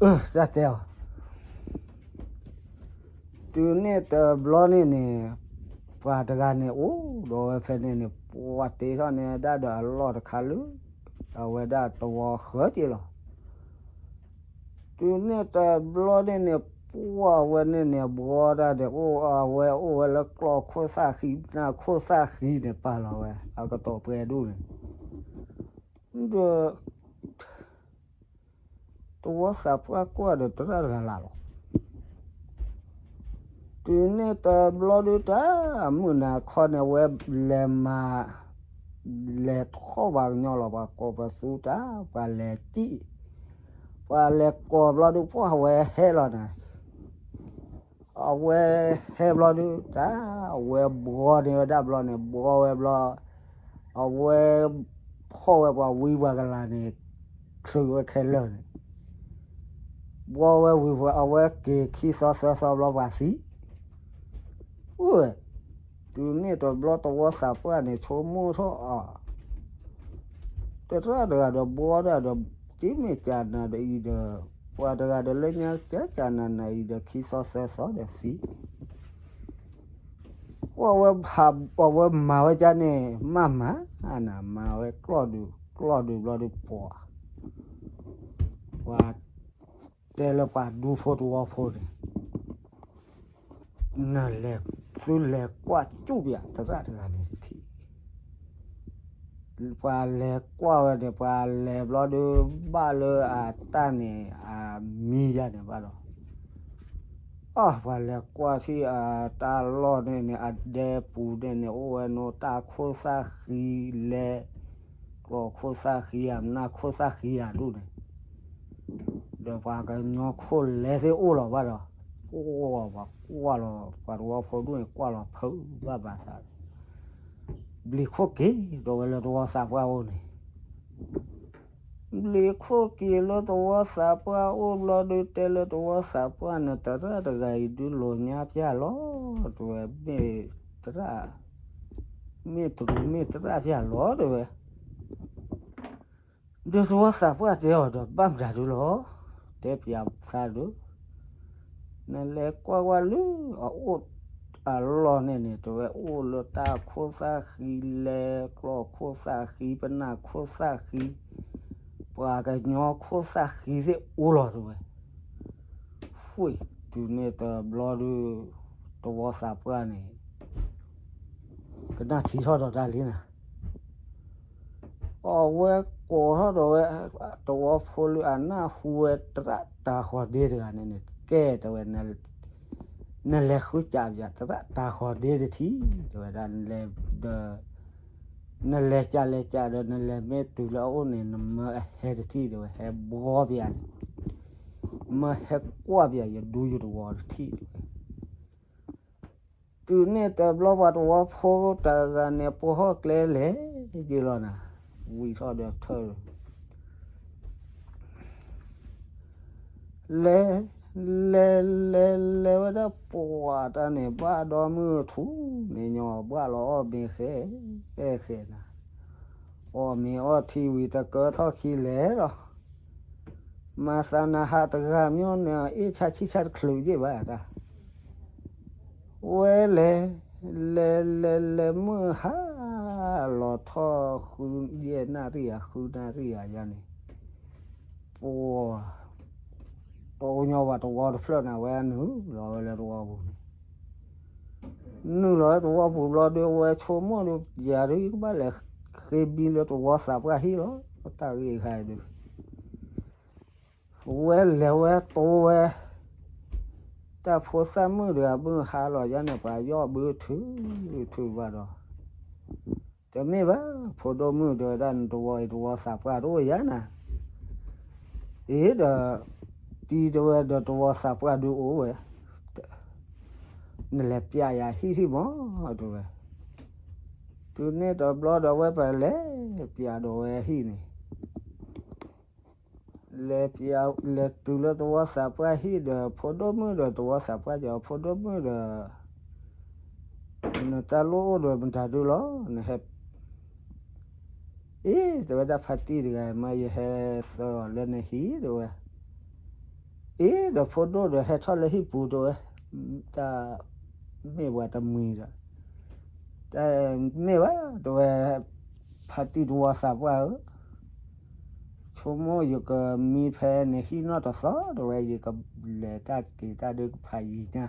အၢ တၢ်တဲအီၤ တုၤန့ၣ်တဘျီန့ၣ်န့ၣ် ပှၤတဂၤန့ၣ်အိၣ်ဒီးဝဲဖဲန့ၣ်န့ၣ် ပှၤတ့ထီၣ်န့ၢ်ဒၣ်ဒီးအလီၢ်တခါလၢ အဝဲဒၣ်သဝီဃၢၤက့ၤလီၤ တုၤန့ၣ်တဘျီန့ၣ်န့ၣ် ပှၢ်ဝဲန့ၣ်န့ၣ် ဘှီတၢ်ဒီးအိၣ် အဝဲအိၣ်ဝဲလၢကျီခိၣ်သၣ်ဃံ နၢ်ခိၣ်သၣ်ဃံန့ၣ် ပာ်လီၤဝဲ အကတီၢ်ပှဲၤဒူၣ်န့ၣ် ဒီး သဝီသးပှၢ်ကွၢ်ဒီးသရၣ်တဂၤလၢ်လီၤ တုၤန့ၣ်တဘျီဒုးတၢ် မုၢ်နၤခီန့ၣ် အဝဲလဲၤမၤ လဲၤထီၣ်ပှၤကညီလီၤ ပှၤကိးပသူတၢ် ပှၤလဲၤစံၣ် ပှၤလဲၤကိးဘျီဒုး ပှၢ်အဝဲဟဲလီၤနၤ အဝဲဟဲဘျီဒုးတၢ် အဝဲဘှီန့ၢ်ဝဲဒၣ်ဘျီန့ၣ် ဘှီဝဲဘျီ အဝဲဖီၣ်ဝဲပှၤဝံပှၤကလၤန့ၣ် ချုးဝဲခဲလၢာ်န့ၣ် ဘှီဝဲဝံၤ အဝဲက့ၤခံသီသၢသီဘျီပှၤသံ အိၣ်ဝဲ တုၤန့ၣ်တဘျီသဝီသးပှၢ်န့ၣ် ဆိကမိၣ်ထီၣ်အီၤ သရၣ်တဂၤဒီးဘှီတၢ်ဒီး ကမ့ၢ်ကနၤဒီးအံၤဒီး ပှၤတဂၤဒီးလၢညါကကနၤနၤအံၤဒီး ခံသီသၢသီဒီးသံ ပှၢ်ဝဲဖး ပှၢ်ဝဲမၤဝဲကန့ၣ် မၤမၤ နမၤဝဲကျီၢ်ဒုး ကျီၢ်ဒုးဘျီဒုးပှၤ ပှၤတဲလၢပှၤဒူဖိတဝီဖိန့ၣ် နလဲၤ သုလဲၤကွၢ်ကၠူၣ်ပယၤသရၣ်တဂၤန့ၣ်တထံၣ် ပှၤလဲၤကွၢ်ဝဲန့ၣ် ပှၤလဲၤဘျီဒုး ဘၣ်လၢအတၢ်န့ၣ် အမံၤယၤန့ၣ်ဘၣ်ဒီး အ ပှၤလဲၤကွၢ်ထံၣ်အတၢ်လီၢ်န့ၣ်န့ၣ် အဒဲပူၤန့ၣ်န့ၣ် အိၣ်ဝဲနီၤ တၢ်ခိၣ်သၣ်ဃံလဲၤ ကျီခိၣ်သၣ်ဃံဧါ နၢ်ခိၣ်သၣ်ဃံဧါဒူၣ်န့ၣ် ဒီးပှၤကညီခိၣ်လဲၤသ့ၣ်အိၣ်လီၤဘၣ်ဒီး အိၣ်ဝဲပှၤကွၢ်လီၤ ပှၤသဝီဖိဒူၣ်န့ၣ် ကွၢ်လီၤဖုးဘၣ်ဘၣ်သးဒီး ဘျံးခိၣ်က့ၤဒီးဝဲလၢသဝီသးပှၢ်အိၣ်န့ၣ် ဘျံးခိၣ်က့ၤလၢသဝီသးပှၢ်အိၣ်ဘျီဒုး တဲလၢသဝီသးပှၢ်န့ၣ် သရၣ်တဂၤအံၤဒုးလိာ်ညါပျၢ်လီၤ တဲဝဲ မ့ၢ်သရၣ် မ့ၢ်တရူးမ့ၢ်သရၣ်ပျၢ်လီၤ တဲဝဲ ဒီးသဝီသးပှၢ်တဲအီၤဒီး ဘၣ်မတၤဒုးလီၤ တဲပျးသးဒီး နလဲၤကွၢ်ကွၢ်လၢအအိၣ်အလီၢ်န့ၣ်န့ၣ် တဲဝဲ အိၣ်လၢတၢ်ခိၣ်သၣ်ဃံလဲၤ ကျီခိၣ်သၣ်ဃံ ပနၢ်ခိၣ်သၣ်ဃံ ပှၤကညီခိၣ်သၣ်ဃံသ့ၣ်အိၣ်လီၤ တဲဝဲ ဃ့ တုၤန့ၣ်တဘျီဒုး သဝီသးပှၢ်န့ၣ် ကနၣ်ထံထီၣ်ဒီးတၢ်လံနၤ. အဝဲကိးထီၣ်ဒီးဝဲ သဝီဖိလၢအနၢ်ဟူဝဲသရၣ်တၤဃီၤဒ့တဂၤန့ၣ်န့ၣ် ကဲတဲဝဲ နလဲၤဃုစးပယၤသရၣ်တၤဃီၤဒ့တထံၣ် တဲဝဲဒၣ် ဒီး နလဲၤစးလဲၤစးဒီး နလဲၤမ့ၢ်တုၤလၢအအိၣ်န့ၣ် နမၢအဟဲတထံၣ် တဲဝဲ ဟဲဘှီပယၤန့ၣ် မၢဟဲကွၢ်ပယၤ ယဒူယသဝီတထံၣ် တဲဝဲ. တုၤန့ၣ်တဘျီပှၤသဝီဖိတဂၤန့ၣ် ပိာ်ဟီၣ်ကျဲလဲၤက့ၤလီၤနၤ, ဝံၤထီၣ်ဒီးထၢၣ် လဲၤ လဲၤ လဲၤ လဲၤဝဲဒၣ်ပှၤတၢ်န့ၣ် ဘၣ်ဒီမုၢ်ထူၣ်န့ၣ်ညီ ဘၣ်လီၤအီၣ်မ့ၤဃဲ ဃဲနၤ, အီၣ်မ့ၤအီထံဝံၤတကၢထီၣ်ခံလဲၤလီၤ. မၤသးနဟးတဂၤမ့ၢ်န့ၣ် အ့ၣ်ဆါဆံၣ်ဆါတချုးယ့ၢ်ဘၣ်တၢ် ဝဲလဲၤ လဲၤ လဲၤ လဲၤမုၢ်ဟါလီၤထီၣ် ဃုယဲၢ်နၣ်ရံၣ်ဧါ ဃုနၣ်ရံၣ်ဧါယါန့ၣ် ပှၤ တအိၣ်ညီဘၣ်သဝီတဖျၢၣ်န့ၣ် ဝဲနုာ်လီၤဝဲလၢသဝီပူၤန့ၣ် နုာ်လီၤဝဲသဝီပူၤဘျီဒီး ဝဲဆိကမိၣ်ဒီး ယၤဒုးကဘၣ်လဲၤဃ့ဘံလၢသဝီသးပှၢ်ဟံၣ်လီၤ တၢ်ဂ့ၢ်ခါအံၤဒုး ဝဲလဲၤဝဲတိဝဲ တၢ်ဖိသၣ်မုၣ်ဒီးအမုၢ်ဟါလီၤယါန့ၣ် ပှၤယီၢ်ဘုထုး ထုးဘၣ်ဒီး တမ့ၢ်ဘၣ် ဖိဒိၣ်မုၣ်တဲဝဲဒၣ် နသဝီအံၤသဝီသးပှၢ်တအိၣ်ယါနၤ, အ့ဒီး တံၤတဲဝဲဒီးသဝီသးပှၢ်ဒုးအိၣ်ဝဲ, နလဲၤပျးယၤဟံၣ်ထံၣ်မး တဲဝဲ, တုၤန့ၣ်တဘျီဒီးဝဲပလဲၤပျးဒီးဝဲဟံၣ်န့ၣ် လဲၤပျး လဲၤတုၤလၢသဝီသးပှၢ်ဟံၣ်ဒီး ဖိဒိၣ်မုၣ်ဒီးသဝီသးပှၢ်ကီ ဖိဒိၣ်မုၣ်ဒီး နတၢ်လိၣ်အိၣ်ဒီးမတၤဒုလီၤ နဟဲ အ့ တဲဝဲဒၣ်ဖါတံၢ်တဂၤ မ့ၢ်ယဟဲသၢအီၤလၢနဟံၣ်တဲဝဲ, အ့ ဒီးဖိဒိၣ်ဒီးဟဲထီၣ်လၢဟံၣ်ပူၤတဲဝဲ, တၢ်မ့ၢ်ပှၤတမှံၤဒီး တမ့ၢ်ဘၣ်တဲဝဲ, ဖါတံၢ်သဝီသးပှၢ်ဧၢ, ဆိကမိၣ်ယကမံဖဲနဟံၣ်နီၢ်တသီတဲဝဲ, ယကလဲၤတၢ်က့ၤတၢ်ဒုးကဖးယံၤညါ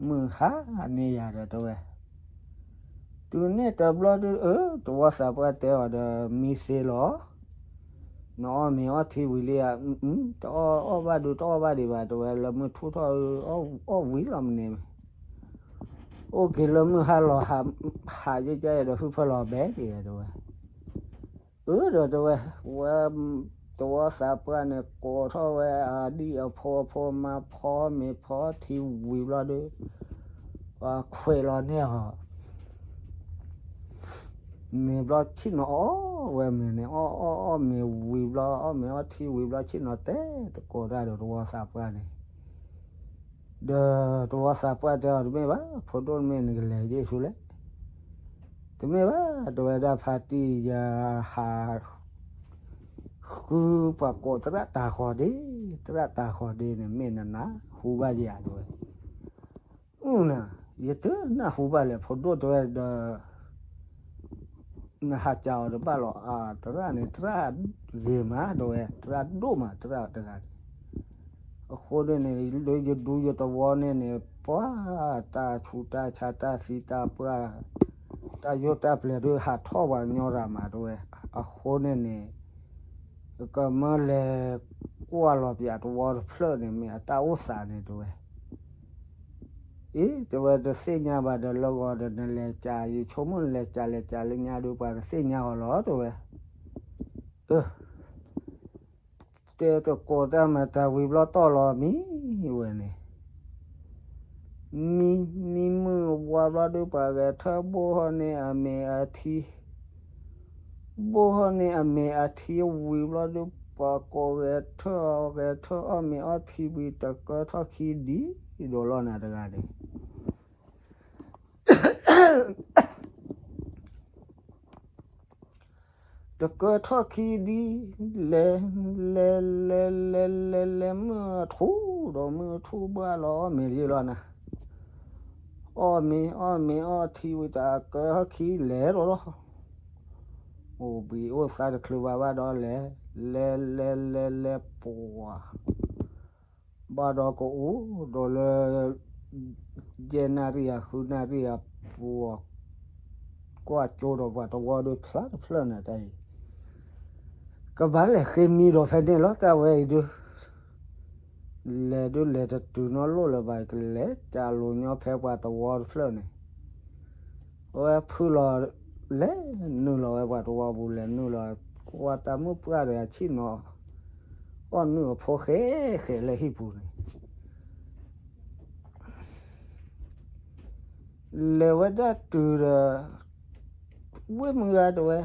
မုၢ်ဟါန့ၢ်ယၤဒီးတဲဝဲ, တုၤန့ၣ်တဘျီဒုး အၢ သဝီသးပှၢ်တဲအီၤဒီး မံသ့လီၤ, နအီၣ်မ့ၤအီထံဝံၤလံဧါ, တအီၣ်အီၣ်ဘၣ်ဒုး တအီၣ်ဘၣ်ဒံးဘၣ်တဲဝဲ, လၢမုၢ်ထူၣ်ထီၣ် အီၣ်ဝံၤလီၤမ့ၢ်န့ၣ်, အိၣ်က့ၤလၢမုၢ်ဟါလီၤ ဟးယကဲဒီး ဟုၣ်ဖၢလီၤဘဲက့ၤတဲဝဲ အၢဒီးတဲဝဲ, ဝဲ သဝီသးပှၢ်န့ၣ် ကိးထီၣ်ဝဲအဒံၣ်အဖိအဖိမါ ဖီမ့ၤဖီထံဝံၤဘျီဒီး ပှၤခွဲးလီၤန့ၢ်အီၤ မ့ၤဘျီဆ့ၣ်နီၤအီၣ်ဝဲမ့ၤန့ၣ် အီၣ်အီၣ်အီၣ်မ့ၤဝံၤဘျီ အီၣ်မ့ၤအီထံဝံၤဘျီ ဆ့ၣ်နီၤတဲသကိးတၢ်ဒီး သဝီသးပှၢ်န့ၣ် ဒီးသဝီသးပှၢ်တဲအီၤ တမ့ၢ်ဘၣ် ဖိဒိၣ်တမ့ၢ်နကလဲၤယ့ၣ်ဆူလဲၣ်, တမ့ၢ်ဘၣ် တဲဝဲဒၣ်ဖါတံၢ်ယဟး ဃုပှၤကိးသရၣ်တၤဃီၤဒ့, သရၣ်တၤဃီၤဒ့န့ၣ် မ့ၢ်နနၢ်ဟူဘၣ်ယၤတဲဝဲ, အၢနၤ, ယတနၢ်ဟူဘၣ်လဲၣ် ဖိဒိၣ်တဲဝဲဒီး နဟးစံးအီၤတဘၣ်လီၤ, အသရၣ်န့ၣ် သရၣ်ဂ့ၤမးတဲဝဲ, သရၣ်ဒိၣ်မး သရၣ်တဂၤန့ၣ်, အဃိန့ၣ်န့ၣ် လၢယဒူယသဝီန့ၣ်န့ၣ် ပှၤတၢ်ဆူးတၢ်ဆါ တၢ်သံတၢ်ပှၢ် တၢ်ယိၣ်တၢ်ပျဲၤဒုး ဟးထီၣ်ပှၤကညီရၤမးတဲဝဲ, အဃိန့ၣ်န့ၣ် ကမၢလဲၤကွၢ်လီၤပျးသဝီတဖျၢၣ်န့ၣ် မ့ၢ်အတၢ်အိၣ်သးန့ၣ်တဲဝဲ အ့ တဲဝဲ တသ့ၣ်ညါဘၣ်ဒီးလၢဂီၤဒီး နလဲၤစး ယဆိကမိၣ်နလဲၤစးလဲၤစးလၢညါဒုး ပှၤကသ့ၣ်ညါအီၤလီၤ တဲဝဲ, အၢ တဲသကိးတၢ်မၤတၢ်ဝံၤဘျီတီၢ်လီၤမံဝဲန့ၣ် မံ မံမုၢ်ဝါဘျီဒုး ပှၤဂဲၤထၢၣ်ဘိၣ်ဟီၣ်န့ၢ်အမ့ၤအထံ ဘိၣ်ဟီၣ်န့ၢ်အမ့ၤအထံဝံၤဘျီဒုး ပှၤကိးဂဲၤထၢၣ်အီၤ ဂဲၤထၢၣ်အီၣ်မ့ၤအီထံဝံၤ တကၢထီၣ်ခံဒံးဒိးလီၤနၤတဂၤန့ၣ် တကၢထီၣ်ခံဒံး လဲၤ လဲၤ လဲၤ လဲၤ လဲၤ မုၢ်ထူၣ်ဒီးမုၢ်ထူၣ်ဘၣ်လီၤ အီၣ်မ့ၤယ့ၢ်လီၤနၤ, အီၣ်မ့ၤ အီၣ်မ့ၤအီထံဝံၤ တကၢထီၣ်ခံလဲၤလီၤလီၤ, အိၣ်ဘှံးအိၣ်သါတချုးဘၣ်ဘၣ်ဒီးလဲၤ လဲၤ လဲၤ လဲၤ လဲၤ ပှၤ ဘၣ်ဒီးကအိၣ်ဒီးလၢ ယဲၢ်နၣ်ရံၣ်ဧါ ဃုနၣ်ရံၣ်ဧါ ပှၤကွၢ်ကၠိဒီးပှၤတဝီဒုးဖျါတဖျၢၣ်န့ၣ်တၢ်အံၤ, ကဘၣ်လဲၤဃ့မံဒီးဖဲန့ၣ်လီၤ တၢ်ဝဲအံၤဒုး, လဲၤဒုးလဲၤတတုၤနီတလိၣ်လၢၤဘၣ် ကလဲၤကးလိာ်ညီဖဲပှၤတဝီတဖျၢၣ်န့ၣ်, အဝဲဖုလီၤ လဲၤနုာ်လီၤဝဲပှၤတဝီပူၤ လဲၤနုာ်လီၤ, ကွၢ်တၢ်မုၣ်ပှၢ်တဂၤဆံၣ်နီၤ အီၣ်နုၢ်အဖိဃဲဃဲလၢဟံၣ်ပူၤန့ၣ် လဲၤဝဲဒၣ်တုၤဒီး ဝ့ၢ်မုၢ်ဂၤတဲဝဲ,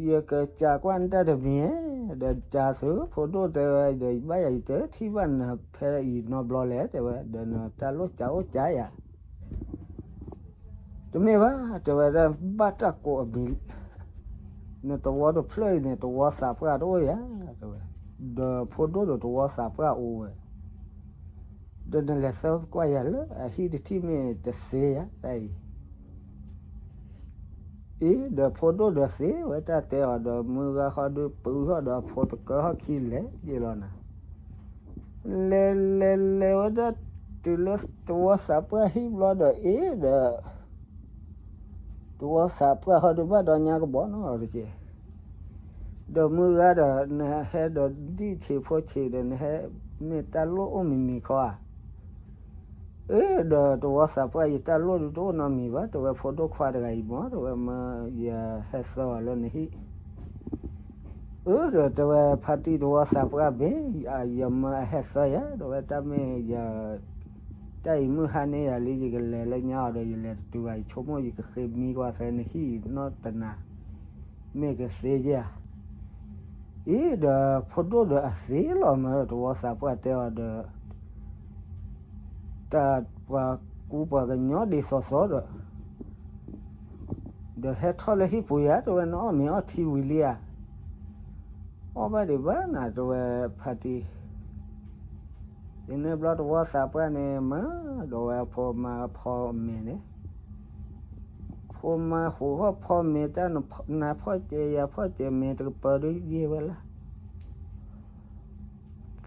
ယကစးကွၢ်နတၢ်တမံၤဧါ, ဒီးစးသု ဖိဒိၣ်တဲဝဲ ဒီးဘၣ်ယၤယတထံၣ်ဘၣ်နၤဖဲအံၤနီတဘျီလဲၣ် တဲဝဲ, ဒီးနတၢ်လိၣ်စးအိၣ်ကးယၤ တမ့ၢ်ဘၣ် တဲဝဲဒၣ် ဘၣ်တၢ်ကိးအမံၤ, နတဝီတဖျၢၣ်အံၤန့ၣ် တဝီသးပှၢ်တအိၣ်ယၤ တဲဝဲ, ဒီးဖိဒိၣ်ဒီးတဝီသးပှၢ်အိၣ်ဝဲ, ဒီးနလဲၤသၢကွၢ်ယၤလၢအဟံၣ်တထံၣ်မ့ၢ်တသ့ယၤတၢ်အံၤ အံၤဒီးဖိဒိၣ်ဒီးသ့ဝဲတၢ်တဲအီၤဒီး မုၢ်ဂၤဃီဒုးပုၢ်ထီၣ်ဒီးအဖိတကၢဟီၣ်ခံလဲၤယ့ၢ်လီၤနၤ, လဲၤလဲၤလဲၤဝဲဒၣ်တုၤလၢတဝီသးပှၢ်ဟံၣ်ဘျီဒီးအ့ၣ်ဒီး တဝီသးပှၢ်ဃီဒုးဘၣ်ဒီးညါကဘီနီတက့ၢ်, ဒီးမုၢ်ဂၤဒီး နဟဲဒီးဒံၣ်ဆံးဖိဆံးဒီး နဟဲမ့ၢ်တၢ်လိၣ်အိၣ်မံၤမံၤခီဧါ အ့ၣ်ဒီးတဝီသးပှၢ် ယတၢ်လိၣ်ဒုးတအိၣ်နီတမံၤဘၣ် တဲဝဲ ဖိဒိၣ်ခွါတဂၤအံၤမ့ၢ် တဲဝဲ မၢယဟဲသၢအီၤလၢနဟံၣ်, အ့ၣ်ဒီးတဲဝဲ ဖါတံၢ်တဝီသးပှၢ်မ့ၢ် ယမၢအဟဲသၢယၤ တဲဝဲ တၢ်မ့ၢ်ယ တၢ်အံၤမုၢ်ဟါန့ၢ်ယၤလံ ယကလဲၤလၢညါအီၤဒီး ယလဲၤတတုၤဘၣ် ယဆိကမိၣ်ယကဃ့မံကွၢ်ဖဲနဟံၣ်နီတနၤ မ့ၢ်ကသ့ဧါ အံၤဒီးဖိဒိၣ်ဒီးအသ့လီၤမၢ တဝီသးပှၢ်တဲအီၤဒီး တၢ်ပှၤကူပှၤကညီဒ်သိးသိးဒီး ဒီးဟဲထီၣ်လၢဟံၣ်ပူၤယၤ တဲဝဲ နအီၣ်မ့ၤအီထံဝံၤလံဧါ, အီၣ်ဘၣ်ဒံးဘၣ်နၤ တဲဝဲ ဖါတံၢ် ယန့ၣ်ဘျီတဝီသးပှၢ်န့ၣ်မၢ ဒီးဝဲဖိမါဖီမ့ၤန့ၣ် ဖိမါဃုာ်ဟီၣ်ဖီမ့ၤ တၢ်နဖီၣ်စဲးယၤဖီၣ်စဲးမ့ၤတကပၤဒုးယဲၢ်ဝဲလၢ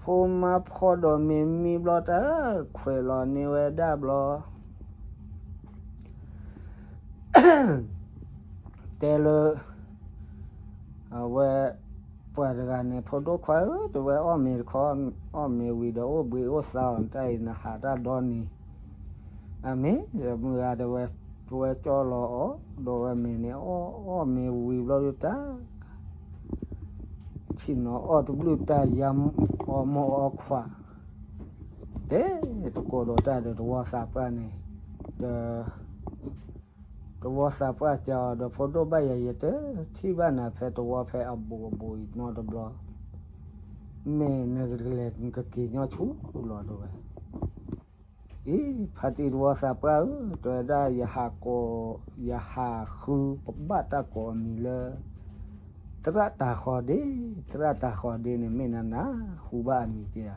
ဖိမါဖီဒီးမ့ၤမံဘျီတၢ်ခွဲးလီၤန့ၢ်ဝဲဒၣ်ဘျီ တဲလၢ အဝဲ ပှၤတဂၤန့ၣ် ဖိဒိၣ်ခွါဧၢ တဲဝဲ အီၣ်မ့ၤတခီ အီၣ်မ့ၤဝံၤဒီးအိၣ်ဘှံးအိၣ်သါအီၤ တၢ်အံၤနဟးတၢ်ဒီနံၤ အမ့ၢ် မုၢ်ဂၤတဲဝဲ တဲဝဲကၠီလီၤအီၤ ဒီးဝဲမ့ၤန့ၣ် အီၣ်မ့ၤဝံၤဘျီဒုးတၢ် ဆ့ၣ်နီၤအီၣ်တဘျုးတၢ်ယါ အီၣ်မိၢ်အီၣ်ခွါ တဲ တကိးဒီးတၢ်ဒီးတဝီသးပှၢ်န့ၣ် ဒီး တဝီသးပှၢ်စံးအီၤဒီး ဖိဒိၣ်ဘၣ်ယၤ ယတထံၣ်ဘၣ်နၤဖဲတဝီဖဲအဘူးအဘူးအံၤနီတဘျီ မ့ၢ်နကလဲၤနကက့ၤညီဆူလီၤတဲဝဲ အံၤ ဖါတံၢ်တဝီသးပှၢ်ဧၢ တဲဝဲဒၣ် ယဟးကိး ယဟးဃုဘၣ်တၢ်ကိးအမံၤလၢ သရၣ်တၤဃီၤဒ့, သရၣ်တၤဃီၤဒ့န့ၣ် မ့ၢ်နနၢ်ဟူဘၣ်အမံၤက့ဧါ.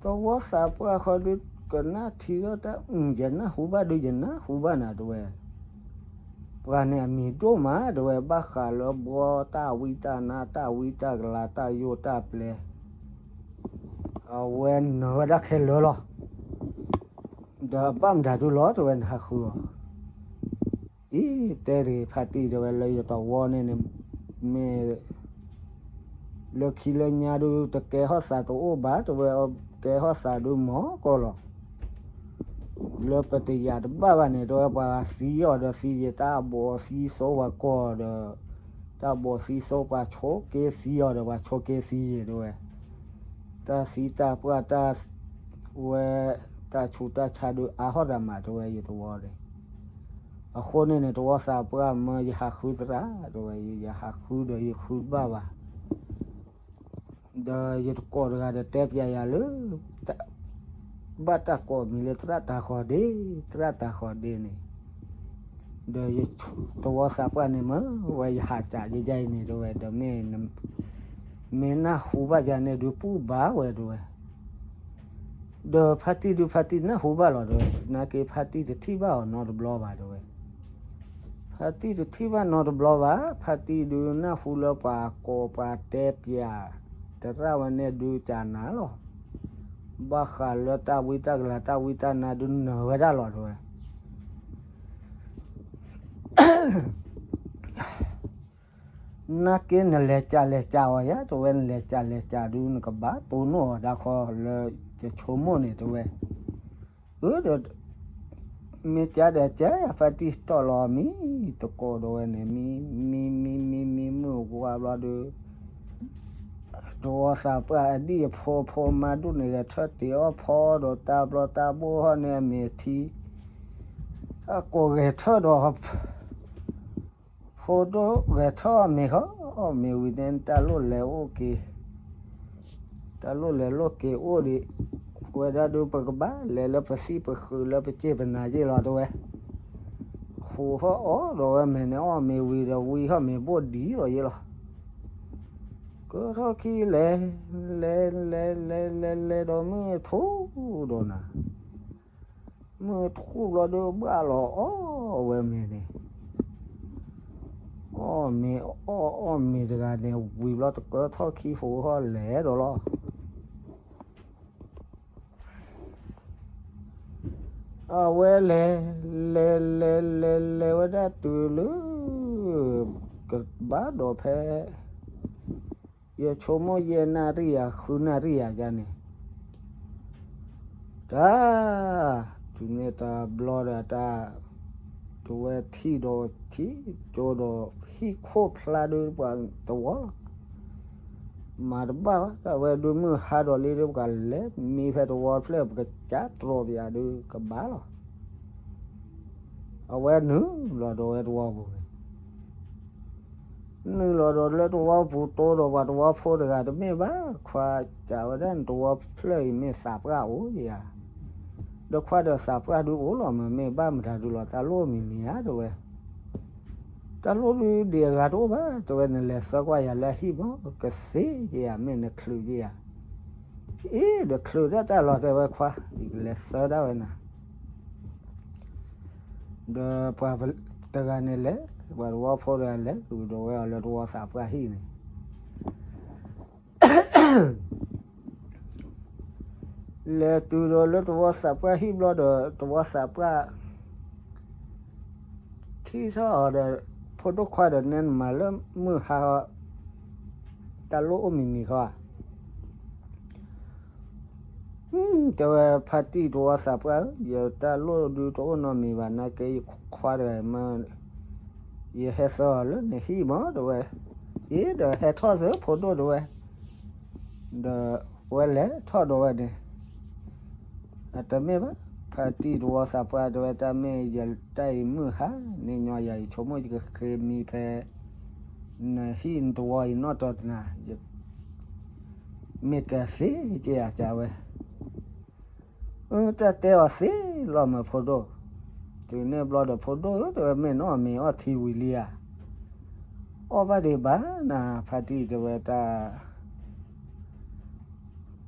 တဝီသးပှၢ်ဃီဒုး ကနၣ်ထံထီၣ်တၢ်အုၣ် ယနၢ်ဟူဘၣ်ဒုး ယနၢ်ဟူဘၣ်နၤတဲဝဲ, ပှၤန့ၣ်အမံၤဒိၣ်မးတဲဝဲ ဘၣ်ဃးလၢဘှီတၢ်ဝံတၢ်နါ တၢ်ဝံတၢ်ကလၤ တၢ်ယိၣ်တၢ်ပျဲ အဝဲနၢၤဝဲဒၣ်ခဲလၢာ်လီၤ. ဒီးအဘၣ်မတၤဒုလီၤ တဲဝဲနဟးဃုအီၤ. အံၤ တဲတဂ့ၤ ဖါတံၢ်တဲဝဲလၢယတဝီန့ၣ်န့ၣ် မ့ၢ် လၢခံလၢညါဒုး တကဲထီၣ်သးတအိၣ်ဘၣ် တဲဝဲ ကဲထီၣ်သးဒုးမီၢ်ကီၢ်လီၤ. လၢပတယာ်တဘၣ်ဘၣ်န့ၣ် တဲဝဲ ပှၤသံအီၤဒီးသံယံာ် တၢ်ဘိးသံစိပှၤကီၢ်ဒီး တၢ်ဘိးသံစိပှၤဆိးက့သံအီၤဒီး ပှၤဆိးက့သံယံာ်တဲဝဲ တၢ်သံတၢ်ပှၢ်တၢ် ဝဲ တၢ်ဆူးတၢ်ဆါဒုးအါထီၣ်တၢ်မး တဲဝဲ ယတဝီန့ၣ်. အဃိန့ၣ်န့ၣ် တဝီသးပှၢ်မၢယဟးဃုသရၣ် တဲဝဲ ယဟးဃုဒီးယဃုတဘၣ်ဘၣ် ဒီးယတကိးတဂၤဒီးတဲပျးယၤလၢ ဘၣ်တၢ်ကိးမံၤလၢသရၣ်တၤဃီၤဒ့, သရၣ်တၤဃီၤဒ့န့ၣ် ဒီးယတဝီသးပှၢ်န့ၣ်မၢဝဲယဟးစးယဲယဲအံၤန့ၣ် တဲဝဲ ဒီးမ့ၢ် မ့ၢ်နၢ်ဟူဘၣ်ယၤန့ၣ်ဒုးပူၣ်ဘၣ်ဝဲတဲဝဲ ဒီးဖါတံၢ်ဒုးဖါတံၢ်နၢ်ဟူဘၣ်လီၤတဲဝဲ နာ်က့ဖါတံၢ်တထံၣ်ဘၣ်အီၤနီတဘျီဘၣ်တဲဝဲ ဖါတံၢ်တထံၣ်ဘၣ်နီတဘျီဘၣ် ဖါတံၢ်ဒုးနၢ်ဟူလၢပှၤကိးပှၤတဲပျး သရၣ်ဝဲန့ၣ်ဒုးကနၤလီၤ ဘၣ်ဃးလၢတၢ်ဝံတၢ်ကလၤတၢ်ဝံတၢ်နါဒုးနၢၤဝဲဒၣ်လီၤတဲဝဲ နာ်က့နလဲၤကးလဲၤကးအီၤယၤ တဲဝဲ, နလဲၤကးလဲၤကးဒုး နကဘၣ်တိၢ်နီၣ်အီၤဒၣ်ဃီလၢ ယဆိကမိၣ်န့ၣ် တဲဝဲ. အၢ ဒီး မ့ၢ်ကးဒီးကး ဖါတံၢ်တီၢ်လီၤမံ တကိးဒီးဝဲန့ၣ် မံ မံ မံ မံ မံ မုၢ်ဝါဘျီဒီး တဝီသးပှၢ်အဒံၣ်အဖိ အဖိအမါဒိၣ်န့ၣ် ဂဲၤထၢၣ်တ့ၢ်အီၣ်ဖီဒီး တၢ်ဘျီတၢ်ဘိၣ်ဟီၣ်န့ၣ် အမ့ၤအထံ အကိးဂဲၤထၢၣ်ဒီး ဖိဒိၣ်ဂဲၤထၢၣ်အီၣ်မ့ၤဃီ, အီၣ်မ့ၤဝံၤန့ၣ် တၢ်လိၣ်လဲၤအိၣ်က့ၤ, တၢ်လိၣ်လဲၤလိၣ်က့ၤအိၣ်ဒံး, ဝဲဒၣ်ဒုး ပကဘၣ်လဲၤလၢပသံၣ်ပဃုာ်လၢပစ့ၣ်ပနၤယ့ၢ်လီၤ တဲဝဲ. ဃိးဟီၣ်အီၣ်ဒီးဝဲမ့ၤန့ၣ် အီၣ်မ့ၤဝံၤဒီး ဝံဟီၣ်မ့ၤဘိၣ်ဒံးလီၤယ့ၢ်လီၤ. ကထီၣ်ခံလဲၤ, လဲၤ လဲၤ လဲၤ လဲၤ လဲၤဒီးမုၢ်ထူၣ်ဒီးနၤ မုၢ်ထူၣ်ဘျီဒီး ဘၣ်လီၤအီၣ်ဝဲမ့ၤန့ၣ်, အီၣ်မ့ၤအီၣ်အီၣ်မ့ၤတဂၤန့ၣ် ဝံၤဘျီတကထီၣ်ခံ ဃိးဟီၣ်လဲၤဒီးလီၤ. အဝဲလဲၤ, လဲၤ လဲၤ လဲၤ လဲၤဝဲဒၣ်တုၤလၢ ကဘၣ်ဒီးဖဲ ယဆိကမိၣ်ယဲၢ်နၣ်ရံၣ်ယၤ ဃုနၣ်ရံၣ်ယၤယါန့ၣ်, တၢ်, တုၤန့ၣ်တဘျီဒီးတၢ်, တဝဲထံၣ်ဒီးထံၣ်ကၠိဒီး ဟံၣ်ခိၣ်ဖျါဒုးပှၤတဝီလီၤ. မၤတဘၣ်ဘၣ် တၢ်ဝဲဒုးမုၢ်ဟါဒီးလံဒီး ပကလဲၤမံဖဲတဝီဖျၢၣ် ပကစးတြီၢ်ပယၤဒုးကဘၣ်လီၤ. အဝဲနုာ်လီၤဒီးဝဲတဝီပူၤန့ၣ် နုာ်လီၤဒီးလၢတဝီပူၤတိဒီးပှၤတဝီဖိတဂၤတမ့ၢ်ဘၣ်, ခွါစံးဝဲဒၣ် နတဝီဖျၢၣ်အံၤမ့ၢ်သးပှၢ်အိၣ်ဧါ, ဒီးခွါဒီးသးပှၢ်ဒုးအိၣ်လီၤမး မ့ၢ်ဘၣ်မတၤဒုးလီၤ တၢ်လိၣ်မံၤမံၤဧါ တဲဝဲ. တၢ်လိၣ်ဒုးဒံးအဂၤတအိၣ်ဘၣ် တဲဝဲ, နလဲၤသၢကွၢ်ယၤလၢအဟံၣ်မး ကသ့က့ၤယၤ မ့ၢ်နချုးက့ၤယၤ. အ့ ဒီးချုးဒၣ်တၢ်လီၤ တဲဝဲခွါ, ယကလဲၤသၢဒၣ်ဝဲနၤ ဒီးပှၤတဂၤန့ၣ်လဲၤ, ပှၤတဝီဖိတဂၤလဲၤ တုၤဒီးဝဲအီၤလၢတဝီသးပှၢ်ဟံၣ်န့ၣ်, လဲၤတုၤဒီးလၢတဝီသးပှၢ်ဟံၣ်ဘျီဒီး တဝီသးပှၢ် ထံၣ်ထီၣ်အီၤဒီး ဖိဒိၣ်ခွါဒီး နဲနမၤလၢမုၢ်ဟါ တၢ်လိၣ်အိၣ်မံၤမံၤခီဧါ. တဲဝဲ ဖါတံၢ်တဝီသးပှၢ်ဧၢ, ယတၢ်လိၣ်ဒုးတအိၣ်နီတမံၤဘၣ် နာ်က့ယခွါတဂၤမ့ၢ် ယဟဲသၢအီၤလၢနဟံၣ်မး တဲဝဲ. အ့ ဒီးဟဲထီၣ်သၢ ဖိဒိၣ် တဲဝဲ. ဒီးဝဲလဲၤထီၣ်ဒီးဝဲန့ၣ် အတမ့ၢ်ဘၣ် ဖါတံၢ်တဝီသးပှၢ် တဲဝဲ တၢ်မ့ၢ်ယတၢ်အံၤမုၢ်ဟါန့ၣ်ညီ ယဆိကမိၣ်ယကဃ့မံဖဲ နဟံၣ်နတဝီအံၤနီၣ်တီၢ်တနၤ မ့ၢ်ကသ့က့ၤဧါ တဲဝဲ. အၢ တၢ်တဲအီၤသ့လီၤမး ဖိဒိၣ်. တုၤန့ၣ်ဘျီဒီး ဖိဒိၣ်ဧၢ တဲဝဲ မ့ၢ်နအီၣ်မ့ၤအီၣ်ထံဝံၤလံဧါ. အီၣ်ဘၣ်ဒံးဘၣ်နၤ ဖါတံၢ် တဲဝဲ တၢ်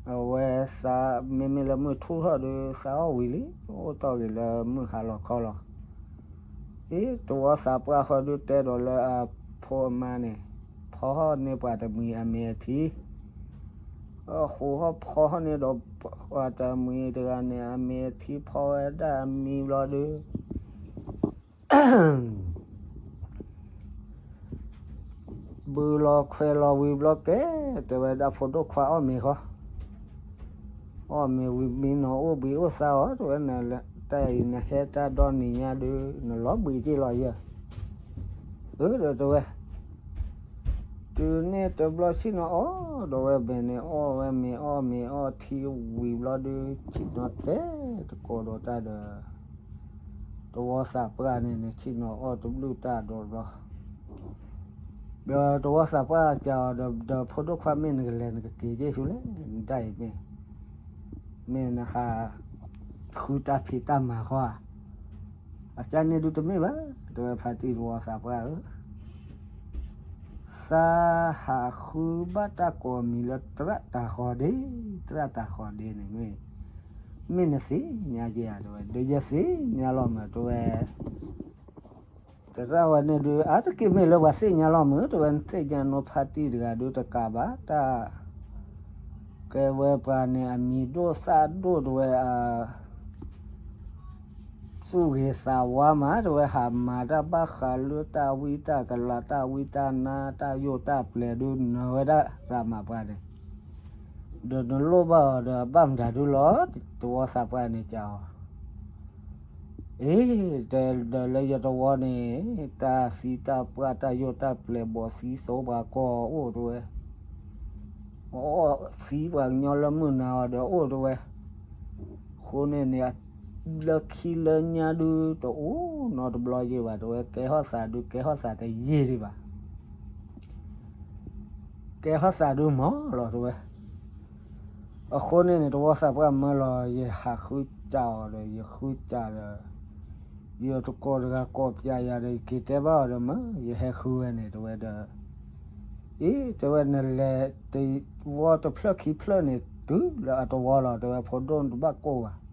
အဝဲသး မ့မ့ၢ်လၢမုၢ်ထူၣ်ထီၣ်ဒီး သးအီၣ်ဝံၤလံ အိၣ်တီၢ်ဂ့ၤလၢမုၢ်ဟါလီၤခီလီၤ. အ့ တဝီသးပှၢ်ဃီဒုးတဲဒီးလၢအဖိအမါန့ၣ် ဖီဟီၣ်န့ၢ်ပှၤတမှံၤအမ့ၤအထံ အဃိဟီၣ်ဖီဟီၣ်န့ၢ်ဒီး ပှၤတမှံၤတဂၤန့ၣ် အမ့ၤအထံဖီဝဲဒၣ်အမံၤဘျီဒီး ဘုးလီၤခွဲးလီၤဝံၤဘျီကဲ တဲဝဲဒၣ်ဖိဒိၣ်ခွါအီၣ်မ့ၤဃီ အီၣ်မ့ၤဝံၤမံနီၤအိၣ်ဘှံးအိၣ်သါအီၤ တဲဝဲ တၢ်အံၤနဟဲတၢ်ဒီနံၤညါဒီး နလီၤဘှံးက့ၤလီၤယဲၢ်. အၢ ဒီးတဲဝဲ တုၤန့ၣ်တဘျီဆ့ၣ်နီၤအီၣ်ဒီးဝဲဘဲန့ၣ် အီၣ်ဝဲမ့ၤအီၣ်မ့ၤအီၣ်ထံဝံၤဘျီဒီး ဆ့ၣ်နီၤတဲတကိးဒီးတၢ်ဒီး တဝီသးပှၢ်န့ၣ်န့ၣ် ဆ့ၣ်နီၤအီၣ်တဘျုးတၢ်ဒီးဘျီ ဒီးတဝီသးပှၢ်စံးအီၤဒီး ဒီးဖိဒိၣ်ခွါ မ့ၢ်နကလဲၤနကက့ၤက့ၤဆူလဲၣ် နတၢ်အံၤမ့ၢ် မ့ၢ်နဟးဃုတၢ်ဖံးတၢ်မၤဃီဧါ. အကန့ၣ်ဒုးတမ့ၢ်ဘၣ် တဲဝဲ ဖါတံၢ်တဝီသးပှၢ်ဧၢ, သးဟးဃုဘၣ်တၢ်ကိးမံၤလၢသရၣ်တၤဃီၤဒ့, သရၣ်တၤဃီၤဒ့န့ၣ်မ့ၢ် မ့ၢ်နသ့ၣ်ညါက့ၤဧါ တဲဝဲ, ဒီးယသ့ၣ်ညါလီၤမး တဲဝဲ သရၣ်ဝဲန့ၣ်ဒုး အါတက့ၢ်မ့ၢ်လၢပှၤသ့ၣ်ညါလီၤမး တဲဝဲ, နသ့ၣ်ညါနီၢ်ဖါတံၢ်တဂၤဒုးတကးဘၣ်တၢ်, ကဲဝဲပှၤန့ၣ်အမံၤဒိၣ်သၣ်ဒိၣ် တဲဝဲ, အ သူၣ်ဂ့ၤသးဝါမး တဲဝဲ ဟးမၤတၢ်ဘၣ်ဃးလၢတၢ်ဝံတၢ်ကလၤ တၢ်ဝံတၢ်နါ တၢ်ယိၣ်တၢ်ပျဲၤဒုး နၢၤဝဲဒၣ်ရၤမးပှၤန့ၣ်, ဒီးနလိၣ်ဘၣ်အီၤဒီးဘၣ်မတၤဒုးလီၤ. တဝီသးပှၢ်န့ၣ်ကးအီၤ အ့ တဲဒီးလၢယတဝီန့ၣ် တၢ်သံတၢ်ပှၢ် တၢ်ယိၣ်တၢ်ပျဲၤ ဘီၣ်သံစိပှၤကီၢ်အိၣ်တဲဝဲ, အီၣ်သံပှၤကညီလၢမုၢ်နၤအီၤဒီးအိၣ်တဲဝဲ, အဃိန့ၣ်န့ၣ် လၢခံလၢညါဒုးတအိၣ်နီတဘျီယဲၢ်ဘၣ်တဲဝဲ, ကဲထီၣ်သးဒုး ကဲထီၣ်သးတယံာ်ဒံးဘၣ် ကဲထီၣ်သးဒုးမးလီၤတဲဝဲ. အဃိန့ၣ်န့ၣ် တဝီသးပှၢ်မၢလီၤ ယဟးဃုစးအီၤဒီး ယဃုစးဒီး ယတကိးတဂၤကိးပၠးယၤဒီး ယက့ၤတဲဘၣ်အီၤဒီးမၢ ယဟဲဃုဝဲန့ၣ်တဲဝဲဒီး အ့ တဲဝဲ နလဲၤတဝီတဖျၢၣ်ခံဖျၢၣ်န့ၣ် တုၤလၢအတဝီလီၤ တဲဝဲ ဖိဒိၣ်တဘၣ်ကိၢ်ဘၣ်.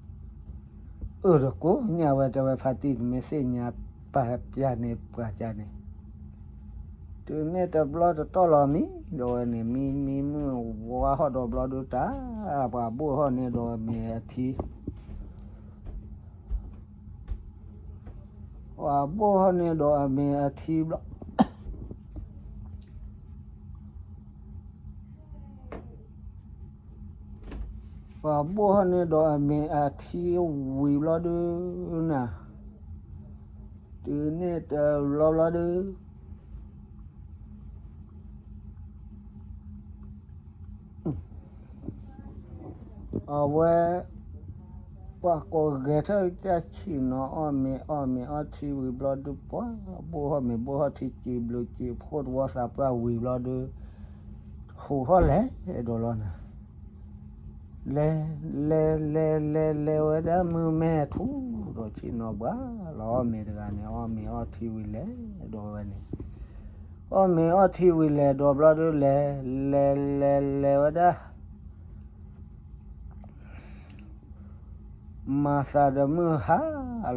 အၢၣ်ဒီးကိးညါဝဲ တဲဝဲ ဖါတံၢ် နမ့ၢ်သ့ၣ်ညါပာ်ပၠးန့ၣ်ပှၤကၢ်န့ၣ် တုၤန့ၣ်တဘျီတတီၢ်လီၤမံ ဒီးဝဲန့ၣ် မံမံမုၢ်ဝါဟီၣ်ဒီးဘျီဒုးတၢ် ပှၤဘိၣ်ဟီၣ်န့ၢ်ဒီးအမ့ၢ်အထံ ပှၤဘိၣ်ဟီၣ်န့ၢ်ဒီးအမ့ၢ်အထံဘျီ ပှၤဘိၣ်ဟီၣ်န့ၢ်ဒီးအမ့ၢ်အထံဝံၤဘျီဒုးနၤ တုၤန့ၣ်တဘျီဘျီဒုး အဝဲ ပှၤကိးဂဲၤထၢၣ်တၢ်ဆံၣ်နီၤ အီၣ်မ့ၤအီၣ်မ့ၤအီထံဝံၤဘျီဒုး ပှၤဘိၣ်ဟီၣ်မ့ၤဘိၣ်ဟီၣ်ထံစံးဘျုးစံးဖှိၣ်တဝီသးပှၢ်ဝံၤဘျီဒုး ဟူးထီၣ်လဲၤဒီးလီၤနၤ လဲၤ လဲၤ လဲၤ လဲၤ လဲၤဝဲဒၣ်မုၢ်မဲာ်ထူ ဒီးဆ့ၣ်နီၤဘှါလီၤ အီၣ်မ့ၤတဂၤန့ၣ် အီၣ်မ့ၤအီထံဝံၤလဲၤဒီးဝဲန့ၣ် အီၣ်မ့ၤအီထံဝံၤလဲၤဒီးဘျီဒုးလဲၤ လဲၤ လဲၤ လဲၤဝဲဒၣ် မၤသးဒီးမုၢ်ဟါ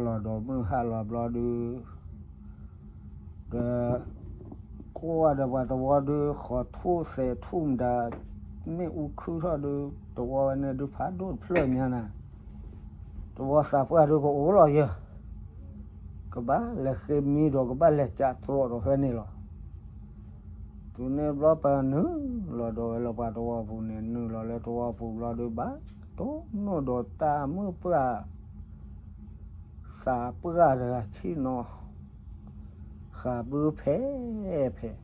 လီၤဒီးမုၢ်ဟါလီၤဘျီဒုး ဒီး ကွၢ်ဒီးပှၤတဝီဒုး ဃီးထူၣ်သဲးထူၣ်မတၤ မ့ၣ်အူခုၣ်ထီၣ်ဒုး တဝီဝဲန့ၣ်ဒုးဖးဒိၣ်တဖျၢၣ်ညါနၤ တဝီသးပှၢ်ဒုးကအိၣ်လီၤယဲၢ် ကဘၣ်လဲၤဃ့မံဒီးကဘၣ်လဲၤကးတြီဒီးဖဲန့ၣ်လီၤ. တုၤန့ၣ်ဘျီပနုာ်လီၤဒီးဝဲလၢပှၤတဝီပူၤန့ၣ် နုာ်လီၤလၢတဝီပူၤဘျီဒုးဘၣ် တိၢ်နီၣ်ဒီးတၢ်မုၣ်ပှၢ် သးပှၢ်တဂၤဆ့ၣ်နီၤ ဃးဘုဖဲဖဲ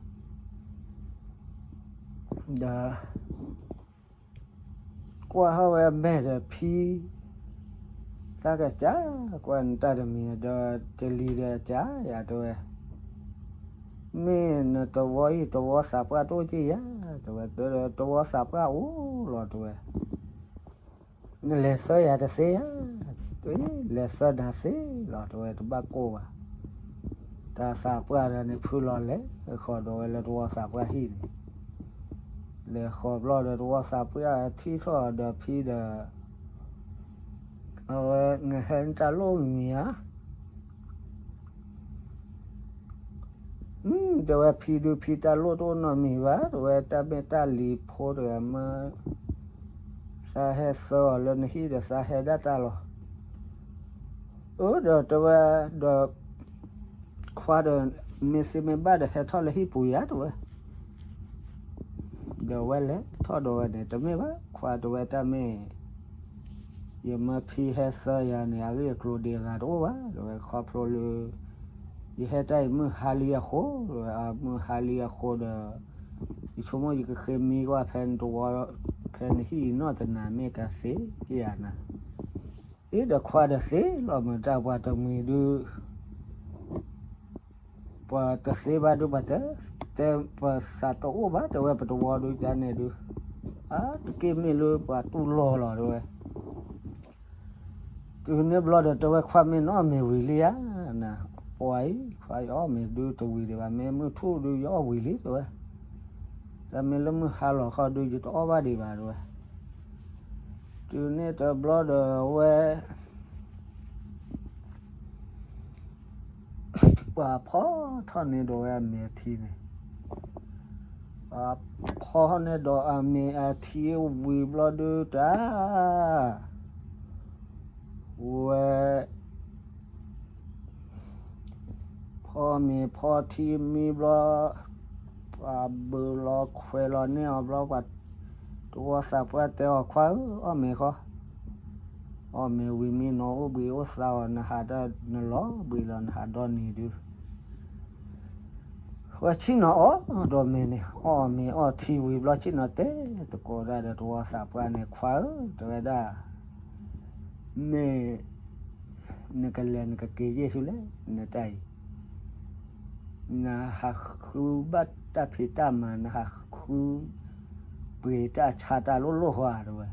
ဒီး ကွၢ်ဟီၣ်ဝဲအမဲာ်ဒီးဖံ သးကစၢ် ကွၢ်နတၢ်တမံၤဒီး တလံၤဒီးကစၢ်ယၤတဲဝဲ မ့ၢ်နတဝီအံၤ တဝီသးပှၢ်တအိၣ်က့ၢ်ယၤ တဲဝဲ တဝီသးပှၢ်အိၣ်လီၤတဲဝဲ နလဲၤသၢယၤတသ့ဧါ, လဲၤသၢနၤသ့လီၤ တဲဝဲ တဘၣ်ကိၢ်ဘၣ်. တၢ်သးပှၢ်တဂၤန့ၣ် ဖုလီၤလဲၤဃီၤဒီးဝဲလၢတဝီသးပှၢ်ဟံၣ်န့ၣ်, လဲၤဃီၤဘျီဒီးတဝီသးပှၢ်ထံၣ်ထီၣ်ဒီးဖံဒီး အဝဲ နဟဲနတၢ်လိၣ်မံၤဧါ တဲဝဲ ဖံဒုးဖံတၢ်လိၣ်တအိၣ်နီတမံၤဘၣ် တဲဝဲ တၢ်မ့ၢ်တၢ်လံၤဖိတဂၤမ့ၢ် သးဟဲသၢအီၤလၢနဟံၣ်ဒီးသးဟဲဒၣ်တၢ်လီၤ. အၢ ဒီးတဲဝဲ ဒီး ခွါဒီး မ့ၢ်သ့မ့ၢ်ဘၣ်ဒီးဟဲထီၣ်လၢဟံၣ်ပူၤယၤ တဲဝဲ ဒီးဝဲလဲၤထီၣ်ဒီးဝဲန့ၣ် တမ့ၢ်ဘၣ် ခွါတဲဝဲ တၢ်မ့ၢ် ယမၢဖံဟဲသၢယၤန့ၣ် အဂ့ၢ်အကျိၤဒံးအဂၤတအိၣ်ဘၣ် တဲဝဲ ခီဖျိလၢ ယဟဲတၢ်အံၤမုၢ်ဟါလံအဃိ တဲဝဲ မုၢ်ဟါလံအဃိဒီး ယဆိကမိၣ်ယကဃ့မံကွၢ်ဖဲနတဝီ ဖဲနဟံၣ်အံၤနီၢ်တနၤ မ့ၢ်တၢ်သ့က့ၤယၤနၤ အ့ ဒီးခွါဒီးသ့လီၤမုၢ်တၢ်ပှၤတမှံၤဒုး ပှၤတသ့ဘၣ်ဒုး ပှၤတဲ တဲပှၤသးတအိၣ်ဘၣ် တဲဝဲ ပတဝီဒုးကန့ၣ်ဒုး အါတက့ၢ်မ့ၢ်လၢပှၤတူၢ်လိာ်လီၤ တဲဝဲ တုၤန့ၣ်ဘျီဒီး တဲဝဲ ခွါမ့ၢ်နအီၣ်မ့ၤဝံၤလံဧါ နၤ ပှၤအံၤ ခွါအီၣ်မ့ၤဒုးတဝံၤဒံးဘၣ် မ့ၢ်မုၢ်ထူၣ်ဒုး ယအီၣ်ဝံၤလံ တဲဝဲ တၢ်မ့ၢ်လၢမုၢ်ဟါလီၤခီဒုး ယတအီၣ်ဘၣ်ဒံးဘၣ် တဲဝဲ တုၤန့ၣ်တဘျီဒီးဝဲ ပှၤဖီထီၣ်န့ၢ်ဒီးဝဲအမ့ၤအထံန့ၣ်, ပှၤဖီန့ၢ်ဒီးအမ့ၤအထံဝံၤဘျီဒုးတၢ်, ဝဲ အီၣ်မ့ၤဖီထံမံဘျီ, ပှၤဘုးလီၤခွဲးလီၤန့ၢ်အီၤဘျီ, ပှၤတဝီသးပှၢ်တဲအီၤ, ခွါဧၢ, အီၣ်မ့ၤဃီ, အီၣ်မ့ၤဝံၤမံနီၤ, အိၣ်ဘှံးအိၣ်သါအီၤ, နဟးတၢ်နလီၤဘှံးလီၤ, နဟးဒီနံၤဒု ဝဲဆ့ၣ်နီၤအီၣ်ဒီးမ့ၤန့ၣ်, အီၣ်မ့ၤအီထံဝံၤဘျီ ဆ့ၣ်နီၤတဲသကိးဒၣ်ဒီးတဝီသးပှၢ်န့ၣ်, ခွါဧၢ, တဲဝဲဒၣ်, မ့ၢ်နကလဲၤနကက့ၤယဲၢ်ဆူလဲၣ်, နတၢ်အံၤ, နဟးဃုဘၣ်တၢ်ဖံးတၢ်မၤ, နဟးဃုပှ့ၤတၢ်ဆါတၢ်လိၣ်လိၣ်ဃီဧါ တဲဝဲ.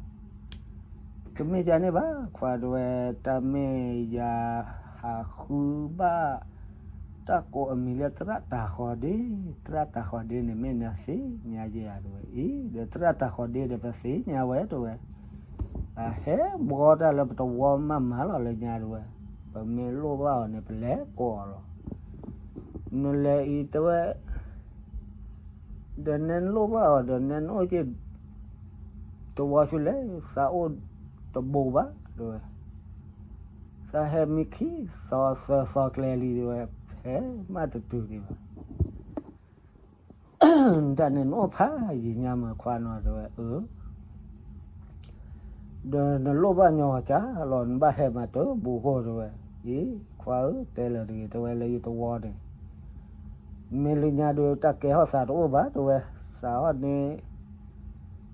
တမ့ၢ်ဒ်န့ၣ်ဘၣ် ခွါ တဲဝဲ, တၢ်မ့ၢ်ယဟးဃုဘၣ်တၢ်ကိးအမံၤလၢသရၣ်တၤဃီၤဒ့, သရၣ်တၤဃီၤဒ့န့ၣ် မ့ၢ်နသ့ၣ်ညါယဲဧါ တဲဝဲ. အံၤ ဒီးသရၣ်တၤဃီၤဒ့ဒီး ပသ့ၣ်ညါဝဲ တဲဝဲ, အဟဲဘှီတၢ်လၢပတဝီမးမးလီၤလၢညါ တဲဝဲ, ပမ့ၢ်လိၣ်ဘၣ်အီၤန့ၣ် ပလဲၤကိးအီၤလီၤ. နလဲၤအံၤ တဲဝဲ, ဒီးနဲနလိၣ်ဘၣ်အီၤဒီး နဲနအိၣ်က့ၤတဝီဆူလဲၣ်, သးအိၣ်တဘူးဘၣ် တဲဝဲ, သးဟဲမံခံသီသၢသီကျဲလံ တဲဝဲ, ဟဲမးတတုၤဒံးဘၣ်. တၢ်န့ၣ်နအိၣ်ဖးယံာ်ညါမး ခွါနီၤ တဲဝဲ, အၢ ဒီးနလိၣ်ဘၣ်ညီကၢ်လီၤ နဘၣ်ဟဲမးတဘူးဃီ တဲဝဲ. အံၤ ခွါဧၢ တဲလၢၤတဂ့ၤ တဲဝဲ, လၢယတဝီန့ၣ် မ့ၢ်လၢညါဒီး တၢ်ကဲထီၣ်သးတအိၣ်ဘၣ် တဲဝဲ, စးထီၣ်န့ၣ်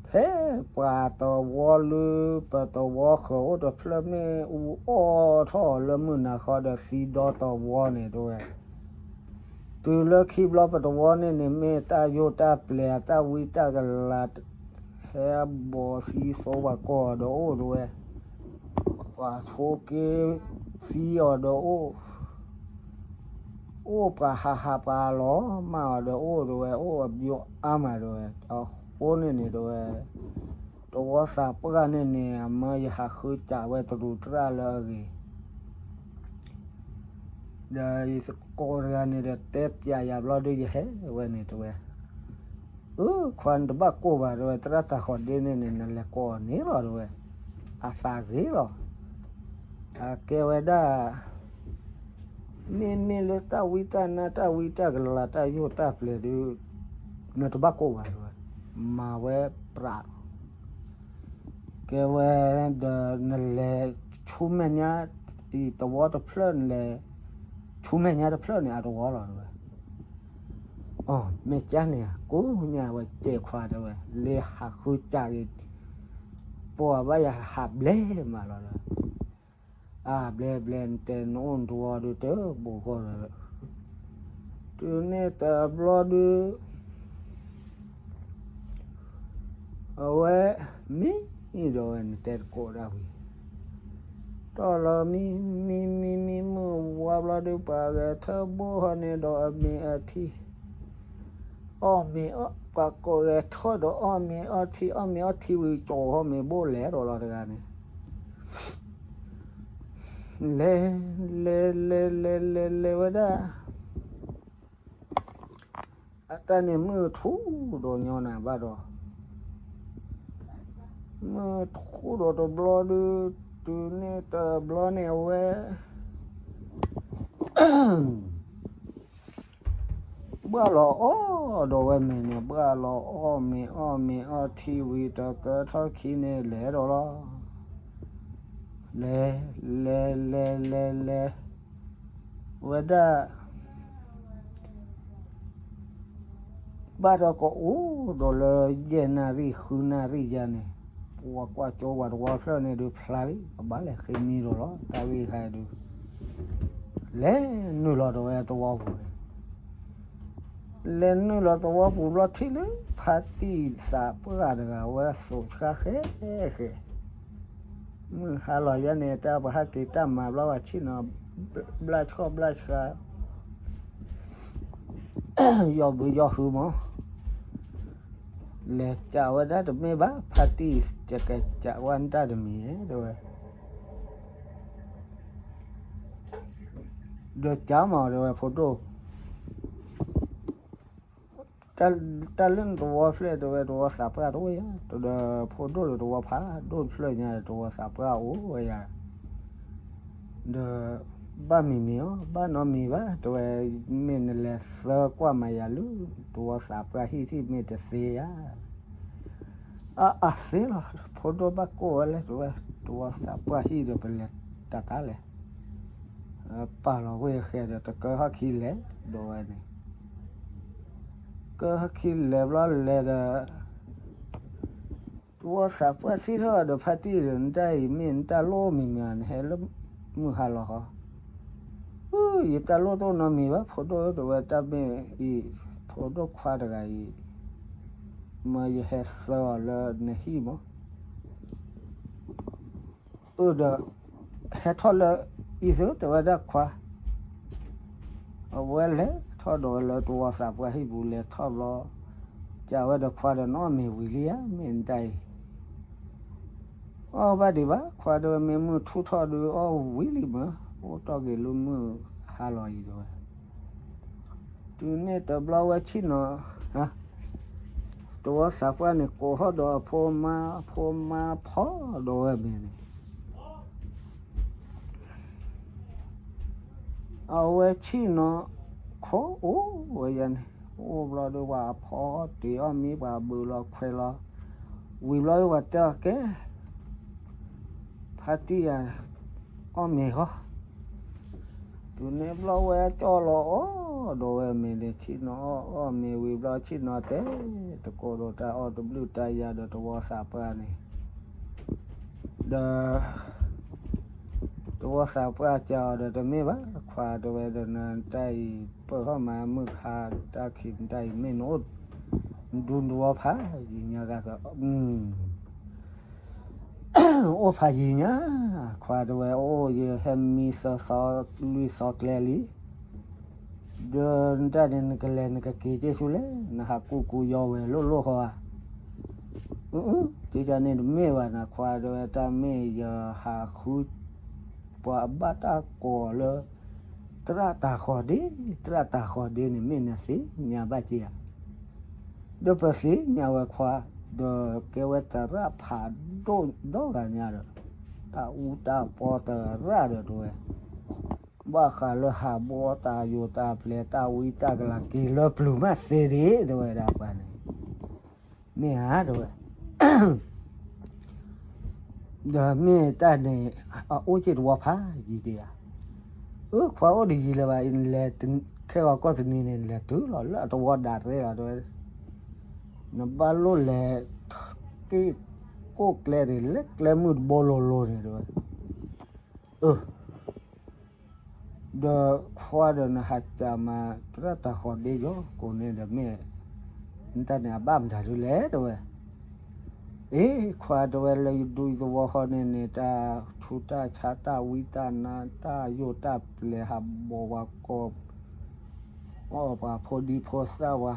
ဖဲပှၤတဝီလၢ ပတဝီဃၢၤအိၣ်တဖျၢၣ် မ့ၢ်အူအီၣ်ထီၣ်အီၤလၢမုၢ်နၤဃီဒီး သံဒီတဝီန့ၣ် တဲဝဲ, တုၤလၢခံဘျီပတဝီန့ၣ်န့ၣ် မ့ၢ်တၢ်ယိၣ်တၢ်ပျဲၤ တၢ်ဝံတၢ်ကလၤ ဟဲဘီၣ်သံသိပှၤကိးအီၤဒီးအိၣ် တဲဝဲ, ပှၤဆိက့သံအီၤဒီးအိၣ်, အိၣ်ပှၤဟးဟးပှၤလီၤမၢ်အီၤဒီးအိၣ် တဲဝဲ, အိၣ်အဘျီအါမး တဲဝဲ. အဃိန့ၣ်န့ၣ် တဲဝဲ, တဝီသးပှၢ်န့ၣ်န့ၣ် အမၢယဟးဃုစးဝဲတရူးတရၣ်လၢအဂ့ၤ ဒီးယသကိးတဂၤန့ၣ်ဒီး တဲပျးယၤဘျီဒုး ယဟဲဝဲန့ၣ် တဲဝဲ. အၢ ခွါ နတဘၣ်ကိးဘၣ် တဲဝဲ, သရၣ်တၤဃီၤဒ့န့ၣ်န့ၣ် နလဲၤကိးအီၤန့ၣ်လီၤ တဲဝဲ, အသးဂ့ၤလီၤ. အကဲဝဲဒၣ် မ့မ့ၢ်လၢတၢ်ဝံတၢ်နါ တၢ်ဝံတၢ်ကလၤ တၢ်ယိၣ်တၢ်ပျဲၤဒုး နတဘၣ်ကိးဘၣ် တဲဝဲ, မၤဝဲပြး ကဲဝဲဒီးနလဲၤဆူမဲာ်ညါ အံၤတဝီတဖျၢၣ် နလဲၤဆူမဲာ်ညါတဖျၢၣ်န့ၣ် အတဝီလီၤ တဲဝဲ. အီ မ့ၢ်ကၢ်န့ၣ် ကိးညါဝဲ ကဲခွါ တဲဝဲ, လၢဟးဃုစးအံၤ ပှၤဘၣ်ယၤဟးဘျဲၣ်မးလီၤ တဲဝဲ. အါ ဘျဲၣ်ဘျဲၣ် နတဲနအိၣ်နတဝီဒီး တဘူးဃီဒီး တုၤန့ၣ်တဘျီဒုး အဝဲ မံဒီးဝဲ နတဲတကိးဒၣ်ဝံၤ တီၢ်လီၤမံ မံ မံ မံ မုၢ်ဝါဘျီဒုး ပှၤဂဲၤထၢၣ်ဘိၣ်ဟီန့ၣ်ဒီး အမ့ၤအထံ အီၣ်မ့ၤအီ ပှၤကိးဂဲၤထၢၣ်ဒီး အီၣ်မ့ၤအီထံ အီၣ်မ့ၤအီထံဝံၤ ကၠီၤဟီၣ်မ့ၤဘိၣ်လဲၤဒီးလီၤတဂၤန့ၣ် လဲၤ လဲၤ လဲၤ လဲၤ လဲၤဝဲဒၣ် အတၢ်န့ၣ်မုၢ်ထူၣ်ဒီးညီနၤဘၣ်ဒီး မုၢ်ထူၣ်ဒီးတဘျီဒုး တုၤန့ၣ်တဘျီန့ၣ် အဝဲ ဘၣ်လီၤအီၣ်ဒီးဝဲမ့ၤန့ၣ် ဘၣ်လီၤအီၣ်မ့ၤအီၣ်မ့ၤအီထံဝံၤ တကၢထီၣ်ခံန့ၣ် လဲၤဒီးလီၤ. လဲၤ လဲၤ လဲၤ လဲၤ လဲၤ ဝဲဒၣ် ဘၣ်ဒီးကအိၣ်ဒီးလၢယဲၢ်နၣ်ရံၣ်ဃုနၣ်ရံၣ်ယါန့ၣ် ပှၤကွၢ်ကၠိပှၤတဝီဖျၢၣ်န့ၣ်ဒုးဖျါလံ ပဘၣ်လဲၤဃ့မံဒီးလီၤ တၢ်ဂ့ၢ်ခါဒုး လဲၤနုာ်လီၤဒီးဝဲသဝီပူၤန့ၣ် လဲၤနုာ်လီၤသဝီပူၤဘျီ ထံၣ်လၢဖါတံၢ်သးပှၢ်တဂၤ ဝဲသိးဆှါဃဲဃဲ မုၢ်ဟါလီၤယါန့ၣ် တၢ်ပဟးက့ၤတၢ်မၤဘျီ ပှၤဆ့ၣ်နီၤ ဘျၣ်ဆှီၣ်ဘျၣ်ဆှါ ယီၢ်ဘုးယီၢ်ဟုမး လဲၤကးဝဲဒၣ်တမ့ၢ်ဘၣ် ဖါတံၢ် ယကကးဝဲတၢ်တမံၤ တဲဝဲ ဒီးကးမး တဲဝဲ ဖိဒိၣ် တၢ်လၢနတဝီဖျၢၣ် တဲဝဲ တဝီသးပှၢ်တအိၣ်ယၤ ဒီးဖိဒိၣ်ဒီးတဝီဖးဒိၣ်တဖျၢၣ်ညါ တဝီသးပှၢ်အိၣ်ဝဲယၤ ဒီး ဘၣ်မံၤမံၤအီၤ ဘၣ်နီတမံၤဘၣ် တဲဝဲ, မ့ၢ်နလဲၤသၢကွၢ်မၤယၤလၢ တဝီသးပှၢ်ဟံၣ်ထံၣ်မ့ၢ်တသ့ဧါ. အါ အါသ့လီၤ ဖိဒိၣ်ဘၣ်ကိၢ်ဝဲလဲၣ် တဲဝဲ, တဝီသးပှၢ်ဟံၣ်ဒီးပလဲၤတၢ်တၢ်လဲၣ်. ပာ်လီၤဝ့ၢ်ဃဲဒီးတကၢဟီၣ်ခံလဲၤ ဒီးဝဲန့ၣ် ကၢဟီၣ်ခံလဲၤဘျီလဲၤဒီး တဝီသးပှၢ်ထံၣ်ထီၣ်ဒီးဖါတံၢ်ဒီး နတၢ်အံၤမ့ၢ်နတၢ်လိၣ်မံၤမံၤ နဟဲလၢမုၢ်ဟါလီၤဟီ, အၢ ယတၢ်လိၣ်တအိၣ်နီတမံၤဘၣ် ဖိဒိၣ် တဲဝဲတၢ်မ့ၢ်အံၤ ဖိဒိၣ်ခွါတဂၤအံၤ မ့ၢ်ယဟဲသၢအီၤလၢနဟံၣ်မး အၢဒီး ဟဲထီၣ်လၢအံၤသု တဲဝဲဒၣ်ခွါ, အဝဲလဲၤထီၣ်ဒီးဝဲလၢတဝီသးပှၢ်ဟံၣ်ပူၤလဲၤထီၣ်ဘျီ, ကးဝဲဒီးခွါဒီးနအီၣ်မ့ၤဝံၤလံဧါ မ့ၢ်နတၢ်အံၤ, အီၣ်ဘၣ်ဒံးဘၣ် ခွါဒီးမ့ၢ်မုၢ်ထူၣ်ထီၣ်ဒီးအီၣ်ဝံၤလံမး, အိၣ်တ့ၢ်က့ၤလၢမုၢ်ဟါလီၤအံၤတဲဝဲ တုၤန့ၣ်တဘျီဝဲဆ့ၣ်နီၤ, တဝီသးပှၢ်န့ၣ် ကိးထီၣ်ဒီးအဖိမါ, အဖိမါဖီဒီးဝဲမဲာ်န့ၣ်, အဝဲဆ့ၣ်နီၤ ခိးအိၣ်ဝဲယၤန့ၣ်, အိၣ်ဘျီဒီးပှၤအဖီတ့ၢ်အီၣ်မ့ၤ ပှၤဘုးလီၤခွဲးလီၤ, ဝံၤဘျီဒီးပှၤတဲအီၤကဲ ဖါတံၢ်ယၤ အီၣ်မ့ၤဃီ, တုၤန့ၣ်ဘျီဝဲကၠီလီၤအီၣ်ဒီးဝဲမ့ၤန့ၣ် ဆ့ၣ်နီၤအီၣ်မ့ၤဝံၤဘျီ ဆ့ၣ်နီၤတဲ တကိးဒီးတၢ်အီၣ်တဘျုးတၢ်ယၤဒီးတဝီသးပှၢ်န့ၣ်, ဒီး တဝီသးပှၢ်ကးအီၤဒီး တမ့ၢ်ဘၣ် ခွါတဲဝဲဒီး နတၢ်အံၤ ပၢၢ်ထီၣ်မးမုၢ်ဟါ တၢ်ခံနတၢ်အံၤ မ့ၢ်နအိၣ် ဒူဒူအီဖးယံၤညါဂၤသီး အိၣ်ဖးယံၤညါ, ခွါတဲဝဲ အိၣ်ယဟဲမံသၢသီလွံၢ်သီကျဲလံ, ဒီးနတၢ်န့ၣ် နကလဲၤနကက့ၤက့ၤဆူလဲၣ်, နဟးကူကူယီဝဲၤလိၣ်လိၣ်ဃီဧါ, အၢ က့ၤကန့ၣ်တမ့ၢ်ဘၣ်နၤ ခွါတဲဝဲ တၢ်မ့ၢ်ယဟးဃု ပှၤဘၣ်တၢ်ကိးလၢ သရၣ်တၤဃီၤဒ့, သရၣ်တၤဃီၤဒ့န့ၣ် မ့ၢ်နသ့ၣ်ညါဘၣ်က့ၤဧါ, ဒီးပသ့ၣ်ညါဝဲခွါ, ဒီးကဲဝဲသရၣ်ဖးဒိၣ်ဒီဂၤညါဒီး, တၢ်အူတၢ်ပီသရၣ်ဒီးတဲဝဲ, ဘၣ်ဃးလၢဟးဘှီတၢ်ယိာ်တၢ်ပျဲၤ တၢ်ဝံတၢ်ကလၤက့ၤလၢပျုၤမးသ့ဒံး တဲဝဲဒၣ်ပှၤန့ၣ်, မ့ၢ်ဧါတဲဝဲ ဒီးမ့ၢ်တၢ်န့ၣ် အအိၣ်က့ၤတဝီဖးယံၤဒံးဧါ, အၢ ခွါအိၣ်တယံၤလၢၤဘၣ်, နလဲၤခဲဂီၤကီၢ်တနံၤန့ၣ် နလဲၤတုၤလီၤလၢအတဝီဒၣ်ရဲလီၤတဲဝဲ, နဘၣ်လိၣ်လဲၤ က့ၣ်ကိၣ်ကျဲန့ၣ် လၢကျဲမုၢ်တဘိလိၤလိၤန့ၣ်တဲဝဲ, အၢ ဒီးခွါဒီးနဟးစၢ်မၤ သရၣ်တၤဃီၤဒ့ယီၤကိးန့ၣ်ဒီးမ့ၢ် နတၢ်န့ၣ်အဘၣ်မတၤဒုလဲၣ်တဲဝဲ, အ့ ခွါတဲဝဲလၢယဒူယသဝီဃီန့ၣ်န့ၣ် တၢ်ဆူးတၢ်ဆါတၢ်ဝံတၢ်နါ တၢ်ယိာ်တၢ်ပျဲၤဟးဘှီပှၤကိး အီၣ်ပှၤဖိဒံဖိသၣ် ပှၤ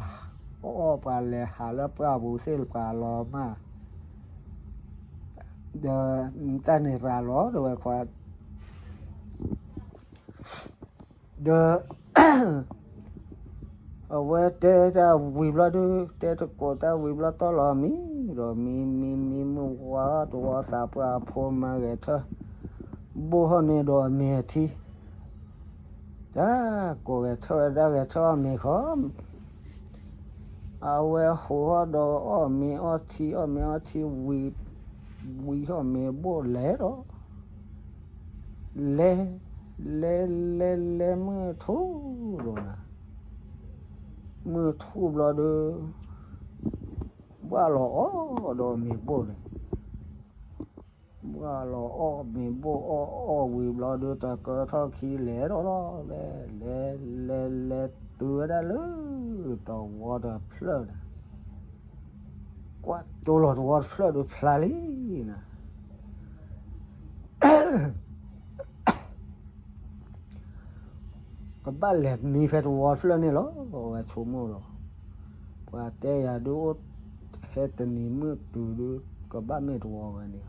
အီၣ်ပှၤလဲၤဟးလၢပှၢ်ပူၤသ့ၣ်ပှၤလီၤမၢ်, ဒီးနတၢ်န့ၣ်ရၤလီၤတဲဝဲခွါ ဒီး အဝဲတဲတၢ်ဝံၤဘျီဒု တဲတကိးတၢ်ဝံၤဘျီတီၢ်လီၤမံ, ဒီးမံမံမံမုၢ်ဝါတဝီသးပှၢ်အဖိမါဂဲၤထၢၣ် ဘိၣ်ဟီၣ်န့ၢ်ဒီးအမ့ၤအထံ, တၢ်ကိးဂဲၤထၢၣ်ဝဲဒၣ်ဂဲၤထၢၣ်အီၣ်မ့ၤခီ အဝဲဟိးထီၣ်ဒီးအီၣ်မ့ၤအီထံ အီၣ်မ့ၤအီထံဝံၤ, ဝံၤထီၣ်မ့ၤဘိၣ်လဲၤဒီး, လဲၤ, လဲၤလဲၤလဲၤမုၢ်ထူၣ်ဒီးနၤ, မုၢ်ထူၣ်ဘျီဒီး, ဘၣ်လီၤအီၣ်ဒီးမ့ၤဘိၣ်န့ၣ် ဘၣ်လီၤအီၣ်မ့ၤဘိၣ်အီၣ်အီၣ်ဝံၤဘျီဒီး တကၢထီၣ်ခံလဲၤဒီးလီၤ, လဲၤလဲၤလဲၤလဲၤတုၤဝဲဒၣ်လၢ တဝီတဖျၢၣ်န့ၣ်, ကွၢ်တိလီၤတဝီတဖျၢၣ်ဒီးဖျါလံနၤ ကဘၣ်လဲၤမံဖဲတဝီတဖျၢၣ်န့ၣ်လီၤ, ဝဲဆိကမိၣ်လီၤ, ပှၤတဲယၤဒုးအိၣ်ဟဲတနံၤမုၢ်တုၤဒုး ကဘၣ်မ့ၢ်တဝီဝဲန့ၣ်လီၤ.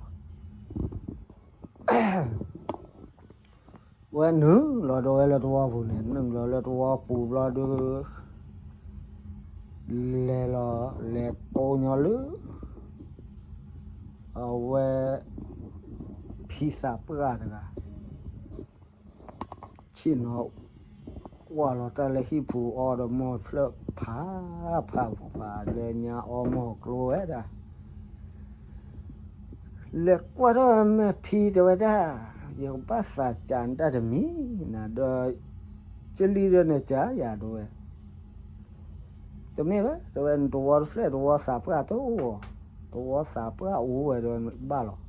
ဝဲနုာ်လီၤဒီးဝဲလၢတဝီပူၤန့ၣ် နုာ်လီၤလၢတဝီပူၤဘျီဒုး လဲၤလီၤလဲၤကိးညီလၢ အဝဲ ဖံသးပှၢ်တဂၤ, ဆ့ၣ်နီၤကွၢ်လီၤတၢ်လၢဟံၣ်ပူၤအီၤဒီး မိၢ်ဖျၢၣ်ဖးဖးဖးလၢညါအီၤ မိၢ်ကျိဝဲဒၣ် လဲၤကွၢ်ထီၣ်မဲာ်ဖံတဲဝဲဒၣ်, ယကဘၣ်သးစၢ်နတၢ်တမံၤနၤဒီး ကလံၤဒီးနစၢ်ယၤတဲဝဲ, တမ့ၢ်ဘၣ် တဲဝဲ, နသဝီတဖျၢၣ် သဝီသးပှၢ်တအိၣ်, သဝီသးပှၢ်အိၣ်ဝဲဒီးနဘၣ်လီၤ.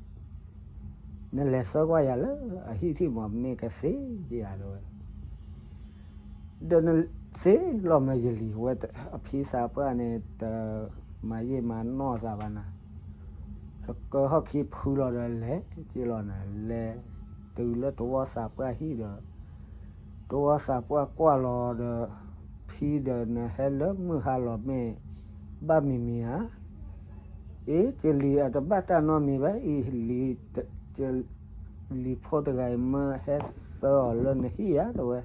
နလဲၤဆှၢကွၢ်ယၤလၢအဟံၣ်ထံၣ်မး မ့ၢ်ကသ့ဧါတဲဝဲ. ဒီးနသ့လီၤမးယလံၤဝဲ, အဖံသးပှၢ်န့ၣ် တမၤယံာ်မၤနီၢ်သးဘၣ်နၤ, ကဟီၣ်ခံဖုလီၤဒီးလဲၤက့ၤလီၤနၤ, လဲၤတုၤလၢသဝီသးပှၢ်ဟံၣ်ဒီး သဝီသးပှၢ်ကွၢ်လီၤဒီး ဖံဒီးနဟဲလၢမုၢ်ဟါလီၤမ့ၢ်ဘၣ်မံၤမံၤဧါ, အ့ ကလံၤအတဘၣ်တၢ်နီတမံၤဘၣ်အံၤ, လံၤဖိတဂၤအံၤ မၢဟဲသၢအီၤလၢနဟံၣ်ဧါတဲဝဲ.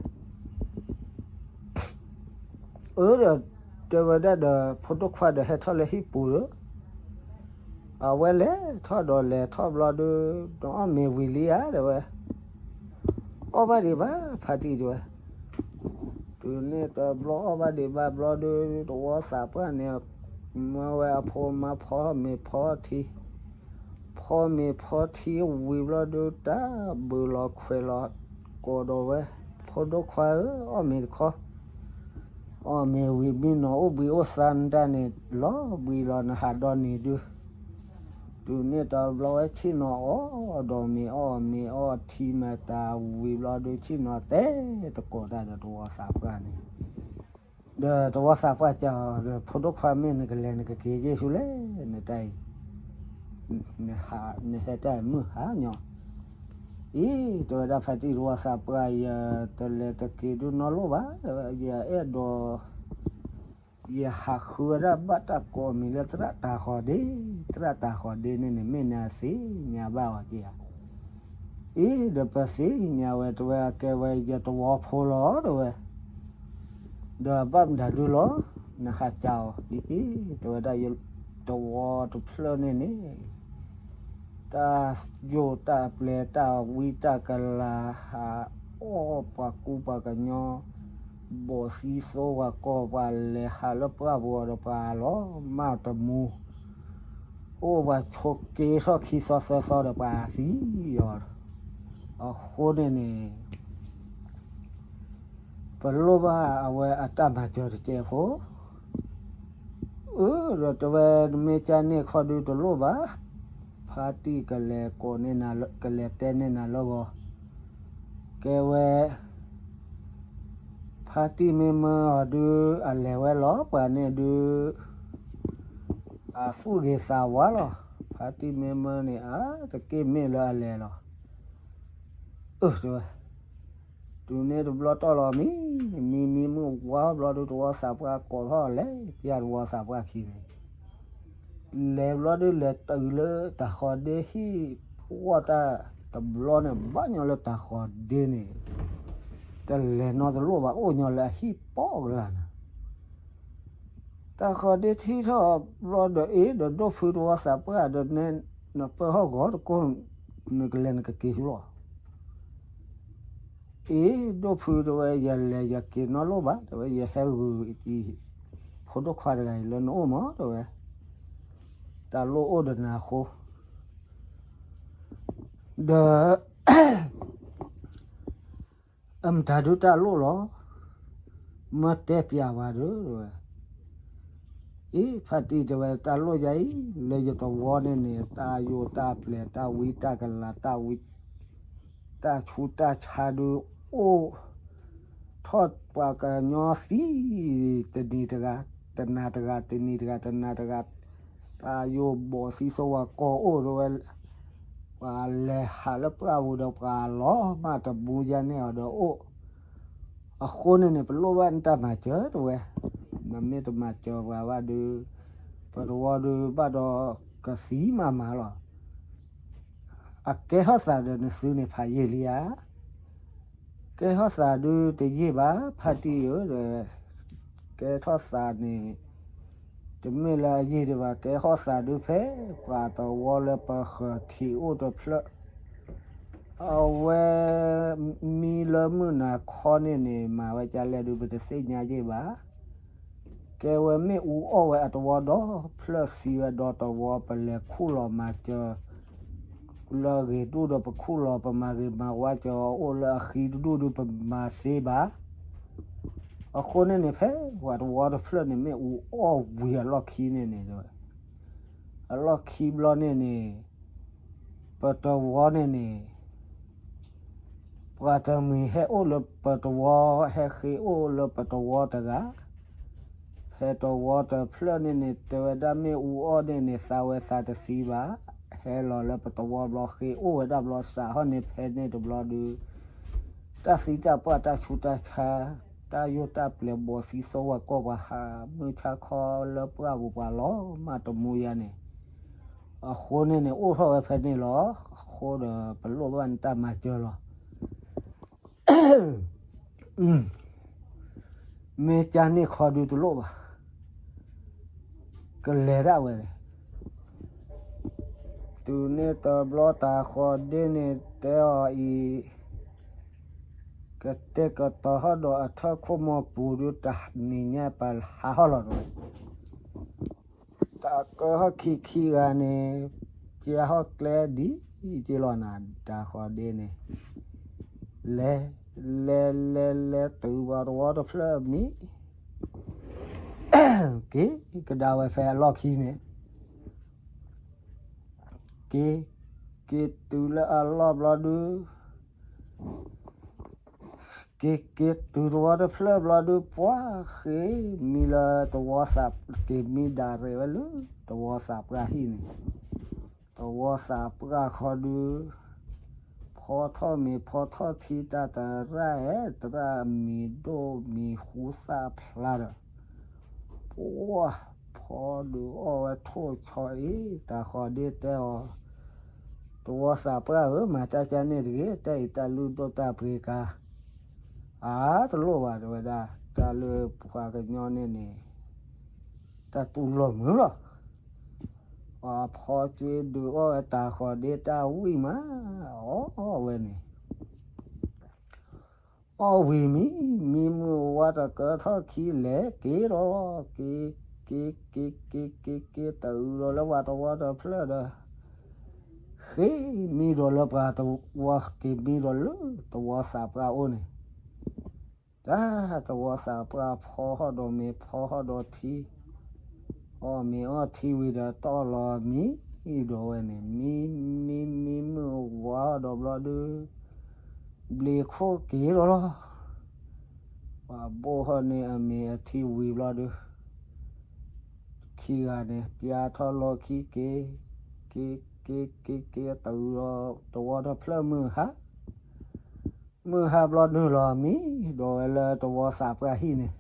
အၢ ဒီးတဲဝဲဒၣ်ဒီး ဖိဒိၣ်ခွါဒီးဟဲထီၣ်လၢဟံၣ်ပူၤဒီး အဝဲလဲၤထီၣ်ဒီးလဲၤထီၣ်ဘျီဒီး နအီၣ်မ့ၤဝံၤလံဧါတဲဝဲ. အီၣ်ဘၣ်ဒံးဘၣ် ဖါတံၢ်တဲဝဲ. တုၤန့ၣ်တဘျီအီၣ်ဘၣ်ဒံးဘၣ်ဘျီဒီး သဝီသးပှၢ်န့ၣ် မၢဝဲအဖိမါဖီမ့ၤဖီထံ, ဖီမ့ၤဖီထံဝံၤဘျီဒီး တၢ်ဘုးလီၤခွဲးလီၤကိးဒီးဝဲ, ဖိဒိၣ်ခွါဧၢ အီၣ်မ့ၤတခီ, အီၣ်မ့ၤဝံၤမ့ၢ်နီၢ်အိၣ်ဘှံးအိၣ်သါနတၢ်န့ၣ် လီၤဘှံးလီၤနဟးဒီနံၤဒုး, တုၤန့ၣ်တဘျီဝဲဆ့ၣ်နီၤအီၣ်ဒီးမ့ၤအီၣ်မ့ၤအီၣ်ထံမၤတၢ်ဝံၤဘျီဒီး ဆ့ၣ်နီၤတဲတကိးတၢ်ဒီးသဝီသးပှၢ်န့ၣ်, ဒီးသဝီသးပှၢ်တဲအီၤဒီး ဖိဒိၣ်ခွါမ့ၢ်နကလဲၤနကက့ၤယ့ၣ်ဆူလဲၣ် နတၢ်အံၤ, နဟဲတၢ်မုၢ်ဟါညီ, အံၤ တဲဝဲဒၣ်ဖါတံၢ်သဝီသးပှၢ် ယတလဲၤတက့ၤဒုးနီတလိၣ်ဘၣ်, ယအဲၣ်ဒိး ယဟးဃုဝဲဒၣ်ဘၣ်တၢ်ကိးမံၤလၢသရၣ်တၤဃီၤဒ့, သရၣ်တၤဃီၤဒ့န့ၣ်န့ၣ် မ့ၢ်နသ့ၣ်ညါဘၣ်အီၤက့ဧါ, အံၤ ဒီးပသ့ၣ်ညါဝဲတဲဝဲ အကဲဝဲယသဝီဖိလီၤတဲဝဲ, ဒီးဘၣ်မတၤဒုလီၤ, နဟးကးအီၤ, အံၤ တဲဝဲဒၣ်ယသဝီတဖျၢၣ်န့ၣ်န့ၣ် တၢ်ယိာ်တၢ်ပျဲၤတၢ်ဝံတၢ်ကလၤ ဟးအီၣ်ပှၤကူပှၤကညီ, ဘိးသံသိဝၤကီၢ် ပှၤလဲၤဟးလၢပှၢ်ပူၤအီၤဒီးပှၤလီၤမၢ်တမူ, အိၣ်ပှၤဆိးက့ထီၣ်ခံသီသၢသီဒီးပှၤသံအီၤ, အဃိန့ၣ်န့ၣ် ပလိၣ်ဘၣ်အဝဲအတၢ်မၤစၢၤတကဲဖိ, အၢ ဒီးတဲဝဲနမ့ၢ်ကန့ၢ်ခီဒုတလိၣ်ဘၣ်, ဖါတံၢ်ကလဲၤကိးန့ၢ်နၤလၢ ကလဲၤတဲန့ၢ်နၤလၢဂီၤ, ကဲဝဲ ဖါတံၢ်မ့ၢ်မၢအီၤဒု အလဲၤဝဲလီၤ ပှၤန့ၣ်ဒု အသူၣ်ဂ့ၤသးဝါလီၤ, ဖါတံၢ်မ့ၢ်မၢန့ၣ် အါတက့ၢ်မ့ၢ်လၢအလဲၤလီၤ, အၢ တဲဝဲ တုၤန့ၣ်တဘျီတီၢ်လီၤမံၤ, မံမံမုၢ်ဝါဘျီဒု သဝီသးပှၢ်ကိးထီၣ်လဲၤ, ပျၢ်သဝီသးပှၢ်ခံန့ၣ်, လဲၤဘျီဒု လဲၤတုၤလၢတၤဃီၤဒ့ဟံၣ်, ဝီၢ်တၢ်တဘျီန့ၣ် ဘၣ်ညီလၢတၤဃီၤဒ့န့ၣ်, တလဲၤနီတလိၣ်ဘၣ် အိၣ်ညီလၢအဟံၣ်ပီၣ်ကလာ်န့ၣ် တၤဃီၤဒ့ထံထီၣ်ဘျီဒီး အ့ ဒီးဒိၣ်ဖုသဝီသးပှၢ်ဒီး နဲ နပၢၢ်ဟီၣ်ဂီၤတကိၢ်, နကလဲၤနကက့ၤဆူလီၤ, အ့ ဒိၣ်ဖုတဲဝဲ ယလဲၤယက့ၤနီတလိၣ်ဘၣ် တဲဝဲ ယဟဲဂုာ်အံၤ ဖိဒိၣ်ခွါတဂၤအံၤလၢနအိၣ်မး တဲဝဲ, တၢ်လိၣ်အိၣ်ဒီးနၤအဃိ, ဒီး အမတၤဒုတၢ်လိၣ်လီၤ, မၢတဲပျးဝဲဒု တဲဝဲ, အ့ ဖါတံၢ်တဲဝဲ တၢ်လိၣ်ယၤအံၤ လၢယသဝီန့ၣ်န့ၣ် တၢ်ယိာ်တၢ်ပျဲၤ တၢ်ဝံတၢ်ကလၤ တၢ်ဝံ တၢ်ဆူးတၢ်ဆါဒု အိၣ်ထီၣ်ပှၤကညီသံ တနံၤတဂၤ တနၤတဂၤ တနံၤတဂၤ တနၤတဂၤ တၢ်ယိာ်ဘိးသံသိဝၤကီၢ်အိၣ်တဲဝဲ, ပှၤလဲၤဟးလၢပှၢ်ပူၤဒီး ပှၤလီၤမၢ်တမူယါန့ၢ်အီၤဒီးအိၣ်, အဃိန့ၣ်န့ၣ် ပလိၣ်ဘၣ်နတၢ်မၤစၢၤတဲဝဲ, နမ့ၢ်တမၤစၢၤပှၤဘၣ်ဒု ပသဝီဒုဘၣ်ဒီးကသံမးမးလီၤ. အကဲထီၣ်သးဒီးနသုန့ၣ်ဖးယံာ်လံဧါ, ကဲထီၣ်သးဒုတယံာ်ဘၣ် ဖါတံၢ်ဧၢဒီး, ကဲထီၣ်သးန့ၣ် တမ့ၢ်လၢအယံာ်ဒံးဘၣ် ကဲထီၣ်သးဒုဖဲ ပှၤသဝီလၢပဃၢၤထံးအိၣ်တဖျၢၣ်, အဝဲမံလၢမုၢ်နၤခီန့ၣ်န့ၣ် မၤဝဲဒ်လဲၣ်ဒုး ပတသ့ၣ်ညါက့ၤဘၣ်. ကဲဝဲမ့ၣ်အူအီၣ်ဝဲအတဝီဒီဖျၢၣ် စံးဝဲဒီးတဝီ ပလဲၤခူၣ်လီၤမၤစၢၤ လၢအဂ့ၤဒူၣ်ဒီးပခူၣ်လီၤ ပမၤဂ့ၤမၤဝါစၢၤအီၤ အိၣ်လၢအဃံတဒူၣ်ဒုး ပမၤသ့ဘၣ်. အဃိန့ၣ်န့ၣ် ဖဲပှၤတဝီတဖျၢၣ်န့ၣ် မ့ၣ်အူအီၣ်ဝံၤအလီၢ်ခံန့ၣ်န့ၣ် အလီၢ်ခံဘျီန့ၣ်န့ၣ် ပတဝီန့ၣ်န့ၣ် ပှၤတမှံၤဟဲအိၣ်လၢပတဝီ ဟဲဃ့အိၣ်လၢပတဝီတဂၤ, ဖဲတဝီတဖျၢၣ်န့ၣ်န့ၣ် တဲဝဲဒၣ်မ့ၣ်အူအီၣ်န့ၣ်န့ၣ် သးဝဲသးတသံဘၣ်, ဟဲလီၤလၢပတဝီဘျီ ဃ့အိၣ်ဝဲဒၣ်ဘျီ စးထီၣ်န့ၢ်ဖဲန့ၣ်တဘျီဒုး တၢ်သံတၢ်ပှၢ်တၢ်ဆူးတၢ်ဆါ တၢ်ယိၣ်တၢ်ပျဲၤ ဘီသံသီဝဲ ကီၢ်ပှၤဟး မုၢ်ဆါခီလၢပှၢ်ပူၤပှၤလီၤ မးတမူယါန့ၣ် အဃိန့ၣ်န့ၣ် အိၣ်ထီၣ်ဝဲဖဲန့ၣ်လီၤ. အဃိဒီးပလိၣ်ဘၣ်နတၢ်မၤစၢၤလီၤ. မ့ၢ်ကန့ၣ်ခီဒုးတလိၣ်ဘၣ်, ကလဲၤဒၣ်ဝဲန့ၣ်, တုၤန့ၣ်တဘျီတၢ်ဃီဒ့န့ၣ်တဲအီၤအံၤ, ကတဲာ်ကတီၤဟီၣ်ဒီးအထၢၣ်ခိၣ်မီၤပူၤဒုး တနံၤညါပဟးဟီၣ်လီၤဒီး တၢ်ကၢဟီၣ်ခံခံဂၤန့ၣ် ကဲဟီၣ်ကျဲဒ်က့လီၤနၤ တၢ်ဃီဒ့န့ၣ်, လဲၤ, လဲၤလဲၤလဲၤတုၤပှၤတဝီတဖျၢၣ်အမံၤ, က့ၤကဒါဝဲဖဲအလီၢ်ခံန့ၣ်, က့ၤ, က့ၤတုၤလၢအလီၢ်ဘျီဒုး က့ၤက့ၤတုၤတဝီတဖျၢၣ်ဘျီဒုး ပှၤဃ့မံလၢတဝီသး, က့ၤမံဒၣ်ရဲၣ်ဝဲလၢတဝီသးပှၢ်ဟံၣ်န့ၣ်, တဝီသးပှၢ်ခီဒုး, ဖီထီၣ်မ့ၤဖီထီၣ်ထံ တၢ်တရၣ်အဲၣ် တရၣ်မံၤဒိၣ်မံၤဃူသၣ်ဖျါဒီး ပှၤ, ဖီဒုးအီၣ်ဝဲထိၣ်ဆီအံၤ တၢ်ဃီဒ့တဲအီၤ, တဝီသးပှၢ်ဧၢ မၤတၢ်ကန့ၣ်တဂ့ၤ, တၢ်အံၤတၢ်လုၢ်ဒိၣ်တၢ်ပှ့ၤကါ, အါတလိၣ်ဘၣ်တဲဝဲဒၣ်, တၢ်လၢပှၤကညီန့ၣ်န့ၣ် တၢ်တူၢ်လိာ်မုာ်လီၤ. ပှၤဖီကၠွ့ဒုးအီၣ်ဝဲတၢ်ဃီဒ့တၢ်ဝံၣ်မး, အီၣ်ဝဲန့ၣ် အီၣ်ဝံၤမံ, မံမုၢ်ဝါတကၢထီၣ်ခံလဲၤက့ၤဒီး, က့ၤ, က့ၤ, က့ၤ, က့ၤ, က့ၤ, က့ၤ, တအုးဒီးလၢပှၤတဝီတဖျၢၣ်ဒီး, ဃ့မံဒီးလၢပှၤတဝီ, က့ၤမံဒီးလၢတဝီသးပှၢ်အိၣ်န့ၣ်, တၢ်တဝီသးပှၢ်ဖီဟီၣ်ဒီးမ့ၤဖီဟီၣ်ဒီးထံ အီၣ်မ့ၤအီထံဝံၤဒီးတီၢ်လီၤမံဒီးဝဲန့ၣ်, မံ, မံ, မံမုၢ်ဝါဒီးဘျီဒုး, ဘျံးခိၣ်က့ၤလီၤလီၤ. ပှၤဘိၣ်ဟီၣ်န့ၢ်အမ့ၤအထံဝံၤဘျီဒုး, ခံဂၤန့ၣ် ပျါထီၣ်လီၢ်ခံက့ၤ, က့ၤ, က့ၤ, က့ၤ, က့ၤတုၤဒီးတဝီတဖျၢၣ်မုၢ်ဟါ မုၢ်ဟါဘျီဒုးလီၤမံဒီးဝဲလၢတဝီသးပှၢ်ဟံၣ်န့ၣ်,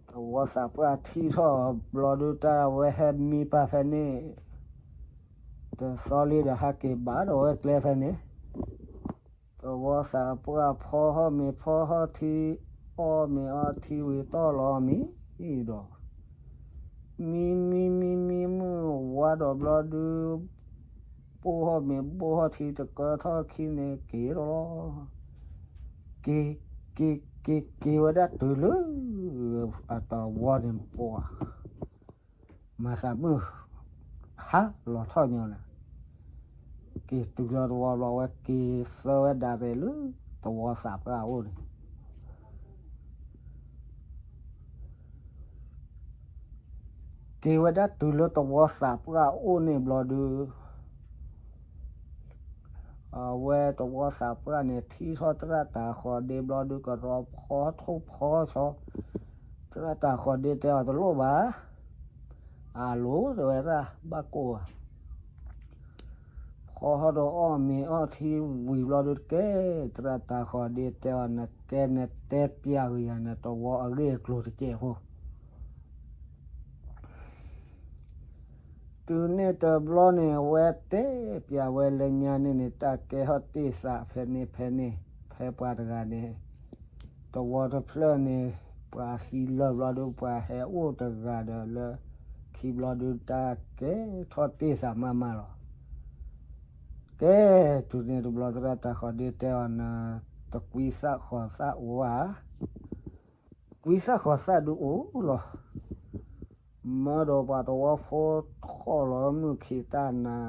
တဝီသးပှၢ်ထံၣ်ထီၣ်ဘျီဒုး တၢ်ဝဲဟဲမံပာ်ဖဲန့ၣ်, တသီလံဒီးဟဲက့ၤဘၣ်ဒီးဝဲကျဲဖဲန့ၣ်, တဝီသးပှၢ်ဖီဟီၣ်မ့ၤဖီဟီၣ်ထံ, အီၣ်မ့ၤအီထံဝံၤတီၢ်လီၤမံဒီး မံ, မံ, မံ, မံမုၢ်ဝါဒီးဘျီဒုး, ဘိၣ်ဟီၣ်မ့ၤဘိၣ်ဟီၣ်ထံတကၢထီၣ်ခံန့ၣ်က့ၤလီၤလီၤ. က့ၤ, က့ၤ, က့ၤ, က့ၤဝဲဒၣ်တုၤလၢအတဝီန့ၣ်ပှၤ, မၤသးမုၢ်ဟါလီၤထီၣ်ညီနၤ, က့ၤတုၤလီၤတဝီဘျီဝဲက့ၤသၢဝဲဒၣ်ရဲၣ်လၢတဝီသးပှၢ်အိၣ်န့ၣ် က့ၤဝဲဒၣ်တုၤလၢတဝီသးပှၢ်အိၣ်န့ၣ်ဘျီဒုး, အဝဲတဝီသးပှၢ်န့ၣ် ထံၣ်ထီၣ်သရၣ်တၢ်ဃီဒ့ဘျီဒုး ကရီဖီထိၣ်ဖီဆီ, သရၣ်တၢ်ဃီဒ့တဲအီၤတလိၣ်ဘၣ်, အလိၤတဲဝဲဒၣ်ဘၣ်ကိၢ်ဧါ ဖီထီၣ်ဒီးအီၣ်မ့ၤအီထံဝံၤဘျီဒုးတကဲ, သရၣ်တၢ်ဃီဒ့တဲအီၤ နကဲနတဲပျးဂ့ၤယၤ နတဝီအဂ့ၢ်အကျိၤတကဲဖိ တုၤန့ၣ်တဘျီန့ၣ် အဝဲတဲပျးဝဲလၢညါန့ၣ်န့ၣ် တၢ်ကဲထီၣ်တ့ၢ်သးဖဲန့ၣ်ဖဲန့ၣ်, ဖဲပှၤတဂၤန့ၣ် တဝီတဖျၢၣ်န့ၣ် ပှၤသံလၢာ်ဘျီဒုး ပှၤဟဲအိၣ်တဂၤဒီးလၢခံဘျီဒုး တၢ်ကဲထီၣ်တ့ၢ်သးမးမးလီၤ. ကဲ, တုၤန့ၣ်တဘျီသရၣ်တၤဃီၤဒ့တဲအီၤ, နတကွံသးဃီၤသးအိၣ်ဧါ, ကွံသးဃီၤသးဒုးအိၣ်လီၤ. မၢဒီးပှၤသဝီဖိထီၣ်လီၤမုၢ်ခံးတၢ်နၤ,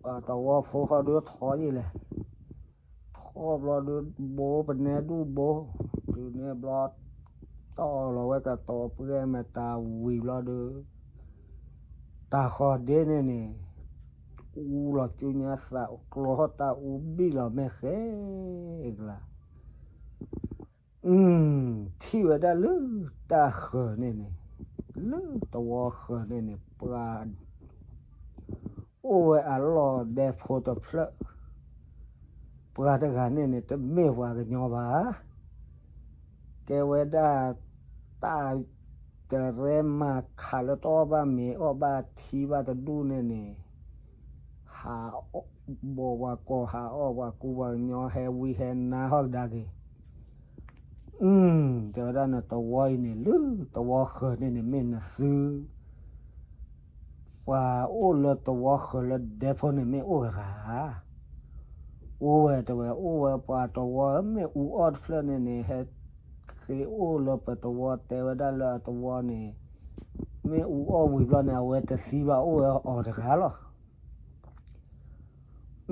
ပှၤသဝီဖိဃီဒုးထီၣ်ယံာ်လဲၣ်, ထီၣ်ဘျီဒုးဘိ ပနဲဒုးဘိ, တုၤန့ၣ်ဘျီ တီၢ်လီၤဝဲကတီၤပှဲၤမ့ၢ်တၢ်ဝံၤဘျီဒုး တၤဃီၤဒ့န့ၣ်န့ၣ် အူလီၤစုညါသးကျိၤထီၣ်တၢ်အူဘံၣ်လီၤမ့ၢ်ဃဲကလါ, ထံၣ်ဝဲဒၣ်လၢတၢ်ဃၢၤန့ၣ်န့ၣ်, လၢသဝီဃၢၤန့ၣ်န့ၣ် ပှၤ အိၣ်ဝဲအလီၢ်ဒဲဖိတဖျၢၣ်, ပှၤတဂၤန့ၣ်န့ၣ် တမ့ၢ်ပှၤကညီဘၣ်, ကဲဝဲဒၣ် တၢ်တရဲမၤခးလၢတအီၣ်ဘၣ်မ့ၤအီၣ်ဘၣ်ထံဘၣ်တဒူၣ်န့ၣ်န့ၣ်, ဟးဘီၣ်ပှၤကီၢ် ဟးအီၣ်ပှၤကူပှၤကညီ ဟဲဝံဟဲနါဟီၣ်ကဒါက့ၤ တဲဝဲဒၣ်န့ၣ် သဝီအံၤန့ၣ် လၢသဝီဃၢၤန့ၣ်န့ၣ် မ့ၢ်နသု, ပှၤအိၣ်လၢသဝီဃၢၤလၢဒဲဖိန့ၣ် မ့ၢ်အိၣ်ဂၤဂၤ, အိၣ်ဝဲတဲဝဲ အိၣ်ဝဲပှၤသဝီမ့ၢ်အူအီၣ်တဖျၢၣ်န့ၣ်န့ၣ် ဟဲဃ့အိၣ်လၢပသဝီ တဲဝဲဒၣ်လၢအသဝီန့ၣ် မ့ၢ်အူအီၣ်ဝံၤဘျီန့ၣ် အဝဲတသံဘၣ် အိၣ်ဝဲအီၤတဂၤလီၤ.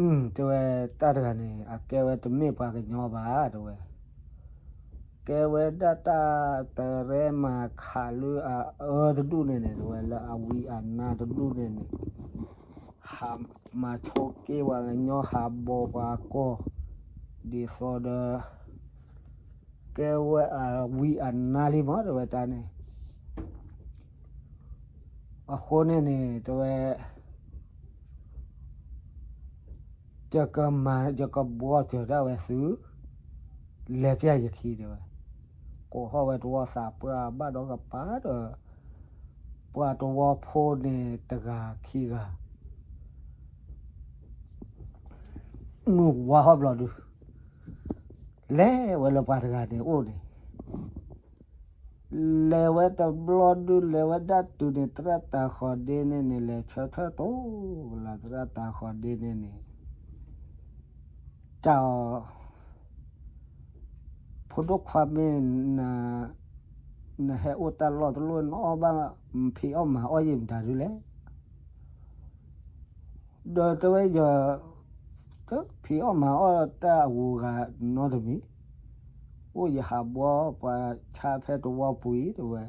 တဲဝဲ တၢ်တဂၤန့ၣ် အကဲဝဲတမ့ၢ်ပှၤကညီဘၣ် တဲဝဲ, ကဲဝဲဒၣ်တၢ်တရဲမၤခးလၢအအၢတဒူၣ်န့ၣ်န့ၣ် တဲဝဲလၢအဝံအနါတဒူၣ်န့ၣ်န့ၣ်, ဟးမၤဆိးက့ပှၤကညီ ဟးဘီၣ်ပှၤကီၢ်, ဒ်သိးဒီး ကဲဝဲအဝံအနါလံမး တဲဝဲတၢ်န့ၣ် အဃိန့ၣ်န့ၣ် တဲဝဲ ယကမၤ ယကဘှီစၢၤဒၣ်ဝဲသု, လဲၤပျၢ်ယခံ တဲဝဲ, ကိးထီၣ်ဝဲသဝီသးပှၢ်ဘၣ်ဒီးကပၤဒီး ပှၤသဝီဖိန့ၣ်တဂၤခံဂၤ မုၢ်ဝါဟီၣ်ဘျီဒုး လဲၤဝဲလၢပှၤတဂၤန့ၣ်အိၣ်န့ၣ် လဲၤဝဲတဘျီဒုး လဲၤဝဲဒၣ်တုၤန့ၣ် သရၣ်တၤဃီၤဒ့န့ၣ်န့ၣ် လဲၤဆၢထၢၣ်တိၢ်လီၤ သရၣ်တၤဃီၤဒ့န့ၣ်န့ၣ် တၢ်အီၤ ဖိဒိၣ်ခွါမ့ၢ် နဟဲအိၣ်တၢ်လီၢ်တလီၢ် နအီၣ်ဘၣ် ဖံးအီၣ်မၤအီၣ်ယံာ်မတၤဒုလဲၣ် ဒီးတဲဝဲယ ဖံးအီၣ်မၤအီၣ်တၢ်အဂုၤအဂၤနီတမံၤ, အိၣ်ယဟးဘှီပှၤဆါဖဲသဝီပူၤအံၤ တဲဝဲ,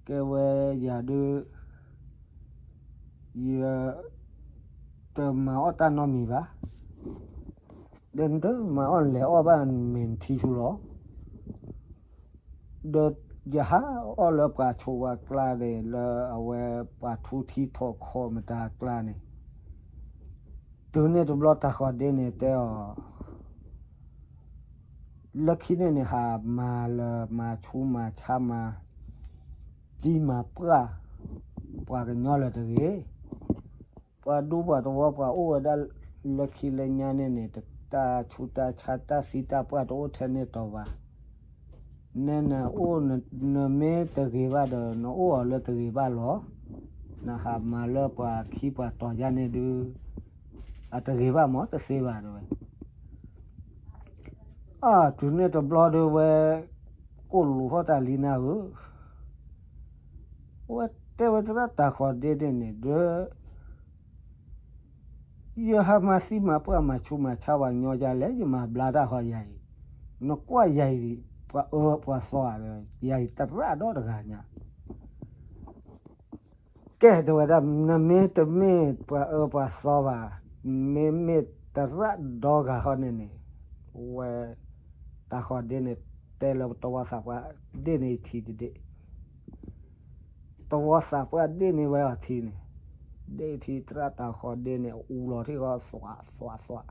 ကဲဝဲယၤဒုး ယ တမၤအီၣ်တၢ်နီတမံၤဘၣ်, ဒီးနတမၤအီၣ်လဲၤအီၣ်ဘၣ်မ့ၢ်နထံဆူလီၤ ဒီးယဟးအီၣ်လၢပှၤဆိးပှၤကျါန့ၣ် လၢအဝဲပှၤထူထံထီၣ်ခီၣ်မတၤကျါန့ၣ်, တုၤန့ၣ်တဘျီတၤဃီၤဒ့န့ၣ်တဲအီၤ, လၢခံန့ၣ်န့ၣ် ဟးမၤလၢမၤဆူးမၤဆါမၤ သံမၤပှၢ် ပှၤကညီလၢတဂ့ၤ ပှၤဒူပှၤသဝီပှၤအိၣ်ဝဲဒၣ်လၢခံလၢညါန့ၣ်န့ၣ် တၢ်ဆူးတၢ်ဆါတၢ်သံတၢ်ပှၢ်တအိၣ်ထဲန့ၣ်တီၤဘၣ်, နနအိၣ် နမ့ၢ်တဂ့ၤဘၣ်ဒီး နအိၣ်အီၤလၢတဂ့ၤဘၣ်လီၤ, နဟးမၤလၢပှၤခံပှၤတီၤယါန့ၣ်ဒုး အတဂ့ၤဘၣ်မ့ၢ်တသ့ဘၣ်တဲဝဲ အတုၤန့ၣ်တဘျီဒုးဝဲ ကိၣ်လူၤထီၣ်တၢ်လံနၤဧၢ, ဝဲတဲဝဲသရၣ်တၤဃီၤဒ့န့ၣ်န့ၣ်ဒီး ယဟးမၤသံမၤပှၢ်မၤဆူးမၤဆါပှၤကညီဒ်လဲၣ် ယမၤဘျါတၢ်ဃီယၤအံၤ, နကွၢ်ယၤအံၤ ပှၤအၢပှၤသီဧါ, ယၤအံၤသရၣ်ဒီတဂၤညါ ကဲတဲဝဲဒၣ် နမ့ၢ်တမ့ၢ်ပှၤအၢပှၤသီဘၣ်, မ့မ့ၢ်သရၣ်ဒီဂၤဃီန့ၣ်န့ၣ်, ဝဲ တၤဃီၤဒ့န့ၣ် တဲလၢသဝီသးပှၢ်ဒ့န့ၢ်ထံတဒ့ၣ်, သဝီသးပှၢ်ဒ့န့ၢ်ဝဲအီၤထံန့ၣ်, ဒ့ထံသရၣ်တၤဃီၤဒ့န့ၣ် အူလီၤထံၣ်ဃီသွးသွးသွး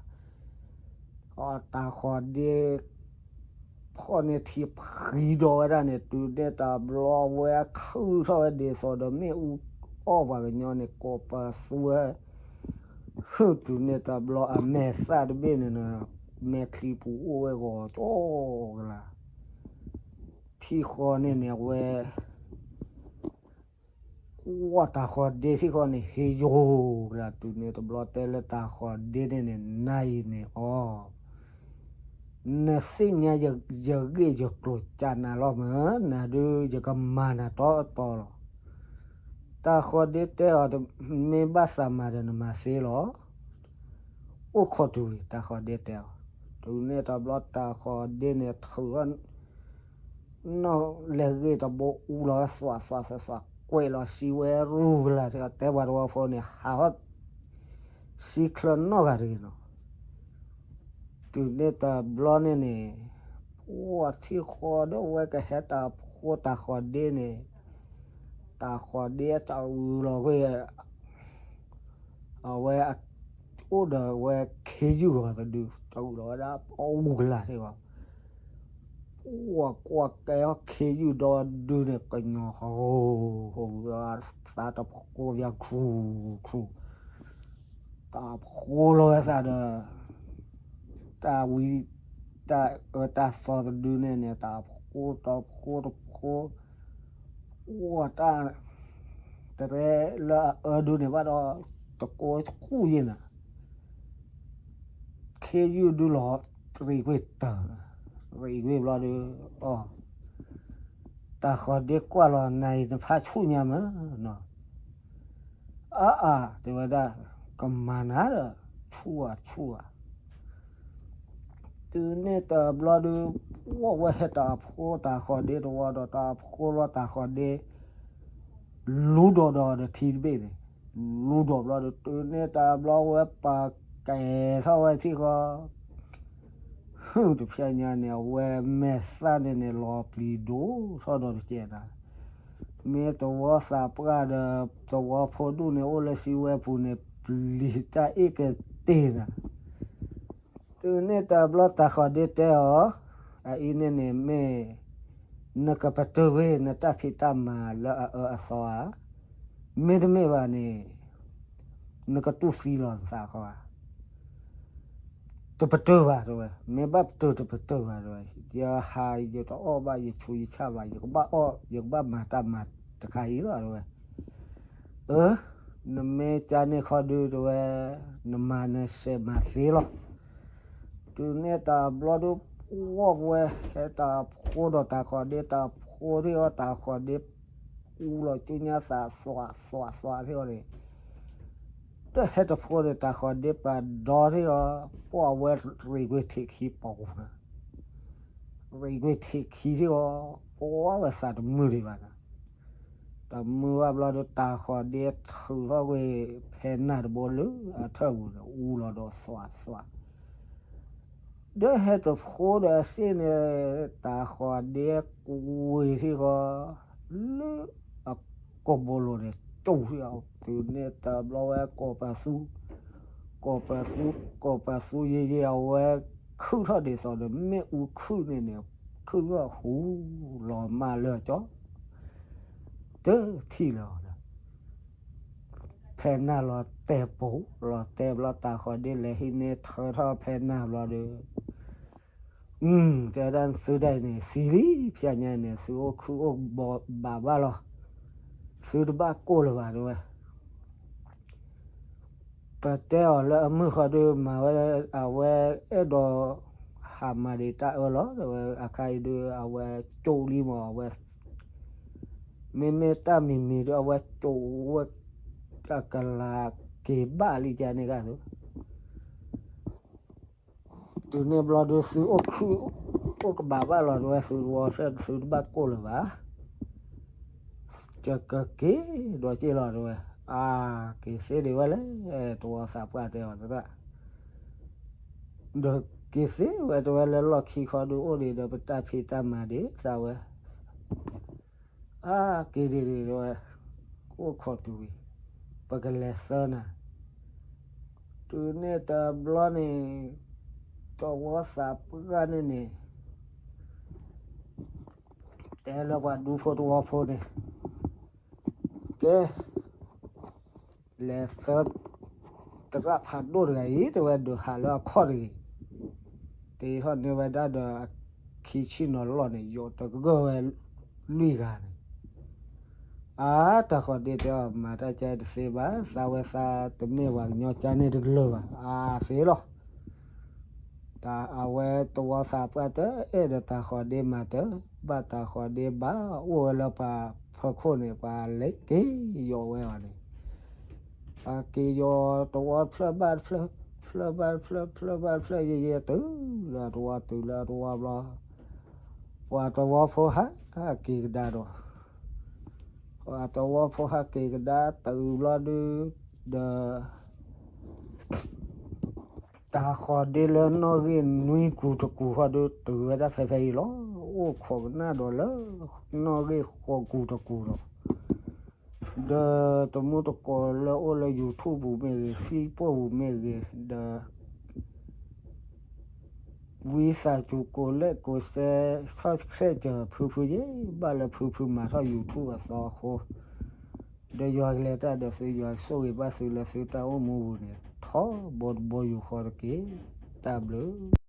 အတၤဃီၤဒ့ ဖီၣ်န့ၢ်ထံဖှံဒီးဝဲဒၣ်န့ၣ် တုၤန့ၣ်တဘျီဝဲခုၣ်ထီၣ်ဝဲဒ်သိးဒီးမ့ၣ်အူအီၣ်ပှၤကညီန့ၣ် ကိးပသူဝဲ, တုၤန့ၣ်တဘျီအမဲာ်သၣ်တဘ့ၣ်န့ၣ် မဲာ်ချံပူၤအိၣ်ဝဲဂီၤကၠီကလါ, ထံဃီန့ၣ်န့ၣ် အဝဲ ကွၢ် ဝီတၢ်ဃီၤဒ့ထံဃီန့ၣ် ဟ့ၣ်ယိာ်ကလၢ် တုၤန့ၣ်တဘျီတဲလၢတၢ်ဃီၤဒ့န့ၣ်န့ၣ် နၤအံၤန့ၣ်အီၤ နသ့ၣ်ညါယဂ့ၢ်ယကျိၤကနၤလီၤမၢ်, နၤဒုးယကမၤနၤတီတီလီၤ. တၢ်ဃီၤဒ့တဲအီၤ, မ့ၢ်ဘၣ်သးမၤဒီးနမၤသ့လီၤ. အိၣ်ခိးတုၤဝံၤ တၢ်ဃီၤဒ့တဲအီၤ, တုၤန့ၣ်တဘျီတၢ်ဃီၤဒ့န့ၣ်ထုးထီၣ် နီၣ်လဲၤဂ့ၢ်တဘိအူလီၤဝဲ သွးသွးသွးသွး ကွဲးလီၤစံးဝဲရူၢ်ကလာ် တဲပှၤတဝီဖိန့ၣ် ဟးထီၣ် စံချၢနီၢ်ဂၤတဂ့ၤနီၤ. တုၤန့ၣ်တဘျီန့ၣ်န့ၣ် ပှၤထံၣ်ဃီဒီးဝဲကဟဲတၢ်ဖိတၢ်ဃီၤဒ့န့ၣ် တၢ်ဃီၤဒ့တၢ်အုးလီၤဝဲ အဝဲ အိၣ်ဒီးဝဲခ့ယုၢ်ဂီၤတဒု တၢ်အုးလီၤဝဲဒၣ်အူကလာ်န့ၣ်ဘၣ်. ပှၤကွၢ်ကဲအီၤခ့ယုၢ်ဒီဒုန့ၣ် ကညီၤဃီ သးတဖှိယၤခူၣ်ခူၣ် တၢ်ဖှိလီၤဝဲသးဒီး တၢ်ဝံ တၢ်အၢတၢ်သီတဒုန့ၣ်န့ၣ် တၢ်ဖှိတဖှိတဖှိ ဝဲတၢ် တရဲလၢအအၢဒုန့ၣ်ဘၣ်ဒီး တကိးတကူၣ်ယဲၢ်နၤ ခ့ယုၢ်ဒုလီၤ ရံၣ်ကွ့ၢ်တၢၢ် ရံၣ်ကွ့ၢ်ဘျီဒီး အီ တၢ်ဃီၤဒ့ကွၢ်လီၤ နၤအံၤနဖးဆူၣ်ညါမၢ်နီၤ အါအါ တဲဝဲဒၣ် ကမၤနၤဒီး ဆူၣ်ဧါဆူၣ်ဧါ တုၤန့ၣ်တဘျီဒီး ဝဲဟဲတၢ်အဖိတၢ်ဃီၤဒ့တဝီဒီး တၢ်အဖိလီၤတၢ်ဃီၤဒ့ လူၤဒိးဒီးဒီးထံတဘ့ၣ်န့ၣ် လူၤဒိးဘျီဒီး တုၤန့ၣ်တဘျီဝဲပာ်ကဲထီၣ်ဝဲထံဃီ ဟုၣ်တဖျဲညါန့ၣ် အဝဲမဲာ်သၣ်န့ၣ်န့ၣ် လီၤပျံၤဒိၣ်ထီၣ်ဒီးတကဲးနၤ မ့ၢ်သဝီသးပှၢ်ဒီး သဝီဖိဒူၣ်န့ၣ် အိၣ်လၢစံဝဲပူၤန့ၣ် ပျံၤတၢ်အ့ၣ်ကတ့ၢ်နၤ တုၤန့ၣ်တဘျီတၢ်ဃီၤဒ့တဲအီၤ, အအံၤန့ၣ်န့ၣ်မ့ၢ် နကပတုာ်ဝဲ နတၢ်ဖံးတၢ်မၤလၢအအၢအသီဧါ, မ့တမ့ၢ်ဘၣ်န့ၣ် နကတူၢ်သံလီၤနသးဃီဧါ တပတုာ်ဘၣ်တဲဝဲ, မ့ၢ်ဘၣ်ပတုာ်တပတုာ်ဘၣ်တဲဝဲ, ယဟးယတအီၣ်ဘၣ် ယဆူးယဆါဘၣ် ယကဘၣ်အီၣ် ယကဘၣ်မၤတၢ်မၤတခါအံၤလီၤတဲဝဲ, အၢ, နမ့ၢ်ကန့ၢ်ခီဒုတဲဝဲ, နမၤနစဲးမၤသ့လီၤ. တုၤန့ၣ်တဘျီဒု ပှၤဝဲဟဲတၢ်ဖိဒီးတၢ်ဃီၤဒ့ တၢ်ဖိထံၣ်အီၤ တၢ်ဃီၤဒ့ အူလီၤကၠူညါသးသွးသွးသွးထံၣ်အီၤန့ၣ် တဟဲတဖိန့ၣ် တၢ်ဃီၤဒ့ပာ်ဒီထံၣ်အီၤ, ပှၤဝဲရံၣ်ကွ့ၢ်ထံးခံပီၤပူၤနၤ, ရံၣ်ကွ့ၢ်ထံးခံထံၣ်အီၤ, ပှၤဝဲသးတမုာ်ဒံးဘၣ်နၤ, တမုာ်ဘၣ်ဘျီဒီး တၢ်ဃီၤဒ့ထုးထီၣ်ကွ့ၢ်ဖဲနၢ်တဘိလၢအထၢၣ်ပူၤန့ၣ် အူလီၤဒီးသွးသွး ဒီးဟဲတဖိဒီးအစ့ၣ်န့ၣ် တၢ်ဃီၤဒ့ကွ့ၢ်ထံၣ်ဃီ လၢအကိာ်ဘိလိၤန့ၣ် ကၠိၣ်ထံၣ်အီၤ တုၤန့ၣ်တဘျီဝဲကိးပသူ, ကိးပသူ, ကိးပသူယံာ်ယံာ် အဝဲခုၣ်ထီၣ်ဒ်သိးဒီး မ့ၣ်အူခုၣ်န့ၣ်န့ၣ် ခုၣ်ထီၣ်ဟူလီၤမၢ်လၢကၠီ တထံၣ်လၢၤအီၤဒီး ဖဲနၢ်လီၤတဲာ်ပိာ်လီၤတဲာ်ဘျီ တၢ်ဃီၤဒ့လဲၤဟံးန့ၢ်ထၢထီၣ်ဖဲနၢ်ဘျီဒီး တဲဝဲဒၣ်သုဒၣ်အံၤန့ၣ် သံလံ ဖဲညါန့ၣ် သုအိၣ်ခုၣ်အိၣ်ဘးဘၣ်လီၤ, သုတဘၣ်ကိၢ်လၢၤဘၣ်တဲဝဲ ပတဲအီၤလၢအမုၢ်ဃီဒုး မၤဝဲ အဝဲအဲၣ်ဒိး ဟးမၤဒံးတၢ်အၢလီၤ တဲဝဲ အခါအံၤဒုး အဝဲကၠိလံမး အဝဲ မ့မ့ၢ်တၢ်မံၤမံၤဒုး အဝဲကၠိဝဲ အကလၤက့ၤဘၣ်လံကန့ၣ်ဂ့ၤသု တုၤန့ၣ်ဘျီဒုး သုအိၣ်ခုၣ် အိၣ်ကဘးဘၣ်လီၤတဲဝဲ သုတဝီဖျဲၣ် သုတဘၣ်ကိၢ်လၢၤဘၣ် ကက့ၤဒီးက့ၤလီၤတဲဝဲ, အါ က့ၤသ့ဒံးဝဲလဲၣ် တဝီသးပှၢ်တဲအီၤသရၣ်, ဒီးက့ၤသ့ဝဲတဲဝဲလၢလီၢ်ခံခီဒုးအိၣ်ဒံးဒီး ပတၢ်ဖံးတၢ်မၤဒံးသးဝဲ, အါ က့ၤဒံးဒံးတဲဝဲ, အိၣ်ခိးတုၤဝံၤ ပကလဲၤသၢနၤ, တုၤန့ၣ်တဘျီန့ၣ် တဝီသးပှၢ်န့ၣ်န့ၣ် တဲလၢပှၤဒူဖိတဝီဖိန့ၣ်, ကဲ, လဲၤသၢ သရၣ်ဖးဒိၣ်တဂၤအံၤ တဲဝဲဒုးဟးလၢအခီၣ်တဂ့ၤ, တ့ထီၣ်န့ၢ်ဝဲဒၣ်ဒီးအခံဆံၣ်နီၤလီၢ်န့ၣ် ယိးတဂၢၢ်ဝဲလွံၢ်ဂၤန့ၣ်, အါ တၢ်ဃီၤဒ့တဲအီၤ မၤတၢ်ကါတသ့ဘၣ်, သးဝဲသးတမ့ၢ်ပှၤကညီကါန့ၣ်တကလုာ်ဘၣ်, အသ့လီၤ. တၢ်အဝဲတဝီသးပှၢ်တအဲၣ်ဒီးတၢ်ဃီၤဒ့မၤတၢ်, ဘၣ်တၢ်ဃီၤဒ့ဘၣ်အိၣ်ဝဲလၢပှၤဖၢခိၣ်န့ၣ် ပှၤလဲၤက့ၤယီၤဝဲအီၤန့ၣ် ပှၤက့ၤယီၤတဝီတဖျၢၣ်ဘၣ်တဖျၢၣ်, တဖျၢၣ်ဘၣ်တဖျၢၣ်, တဖျၢၣ်ဘၣ်တဖျၢၣ်, ယဲယဲတုၤလၢအတဝီ, တုၤလၢအတဝီဘျီ, ပှၤတဝီဖိဟးက့ၤကဒါဒီး, ပှၤတဝီဖိဟးက့ၤကဒါတုၤဘျီဒု, ဒီး တၢ်ဃီၤဒ့လၢနီၣ်ဂံၢ်နွံကူၤတကူၤဃီဒု တုၤဝဲဒၣ်ဖဲဖဲအံၤလီၤ. အိၣ်ခိးကနၣ်ဒီးလၢ နီၣ်ဂံၢ်ဃိးကူၤတကူၤဒီး, ဒီးတမူတကိးလၢအိၣ်လၢ YouTube ပူၤမ့ၢ်ဂ့ၤ, Facebook ပူၤမ့ၢ်ဂ့ၤ, ဒီး ဝံသးစူၤကိးလဲၣ်ကိးစဲ subscribe ကၢၤဖုဖုယဲ, ဘၣ်လၢဖုဖုမၤထီၣ် YouTube အသီအဃိ, ဒီးယွၤကလဲၤတၢ်ဒီးသု, ယွၤကဆိၣ်ဂ့ၤဘၣ်သုလၢသုတၢ်အိၣ်မူပူၤန့ၣ် ထီဘိတဘိယူၢ်ဃီတက့ၢ်. တၢ်ဘျုး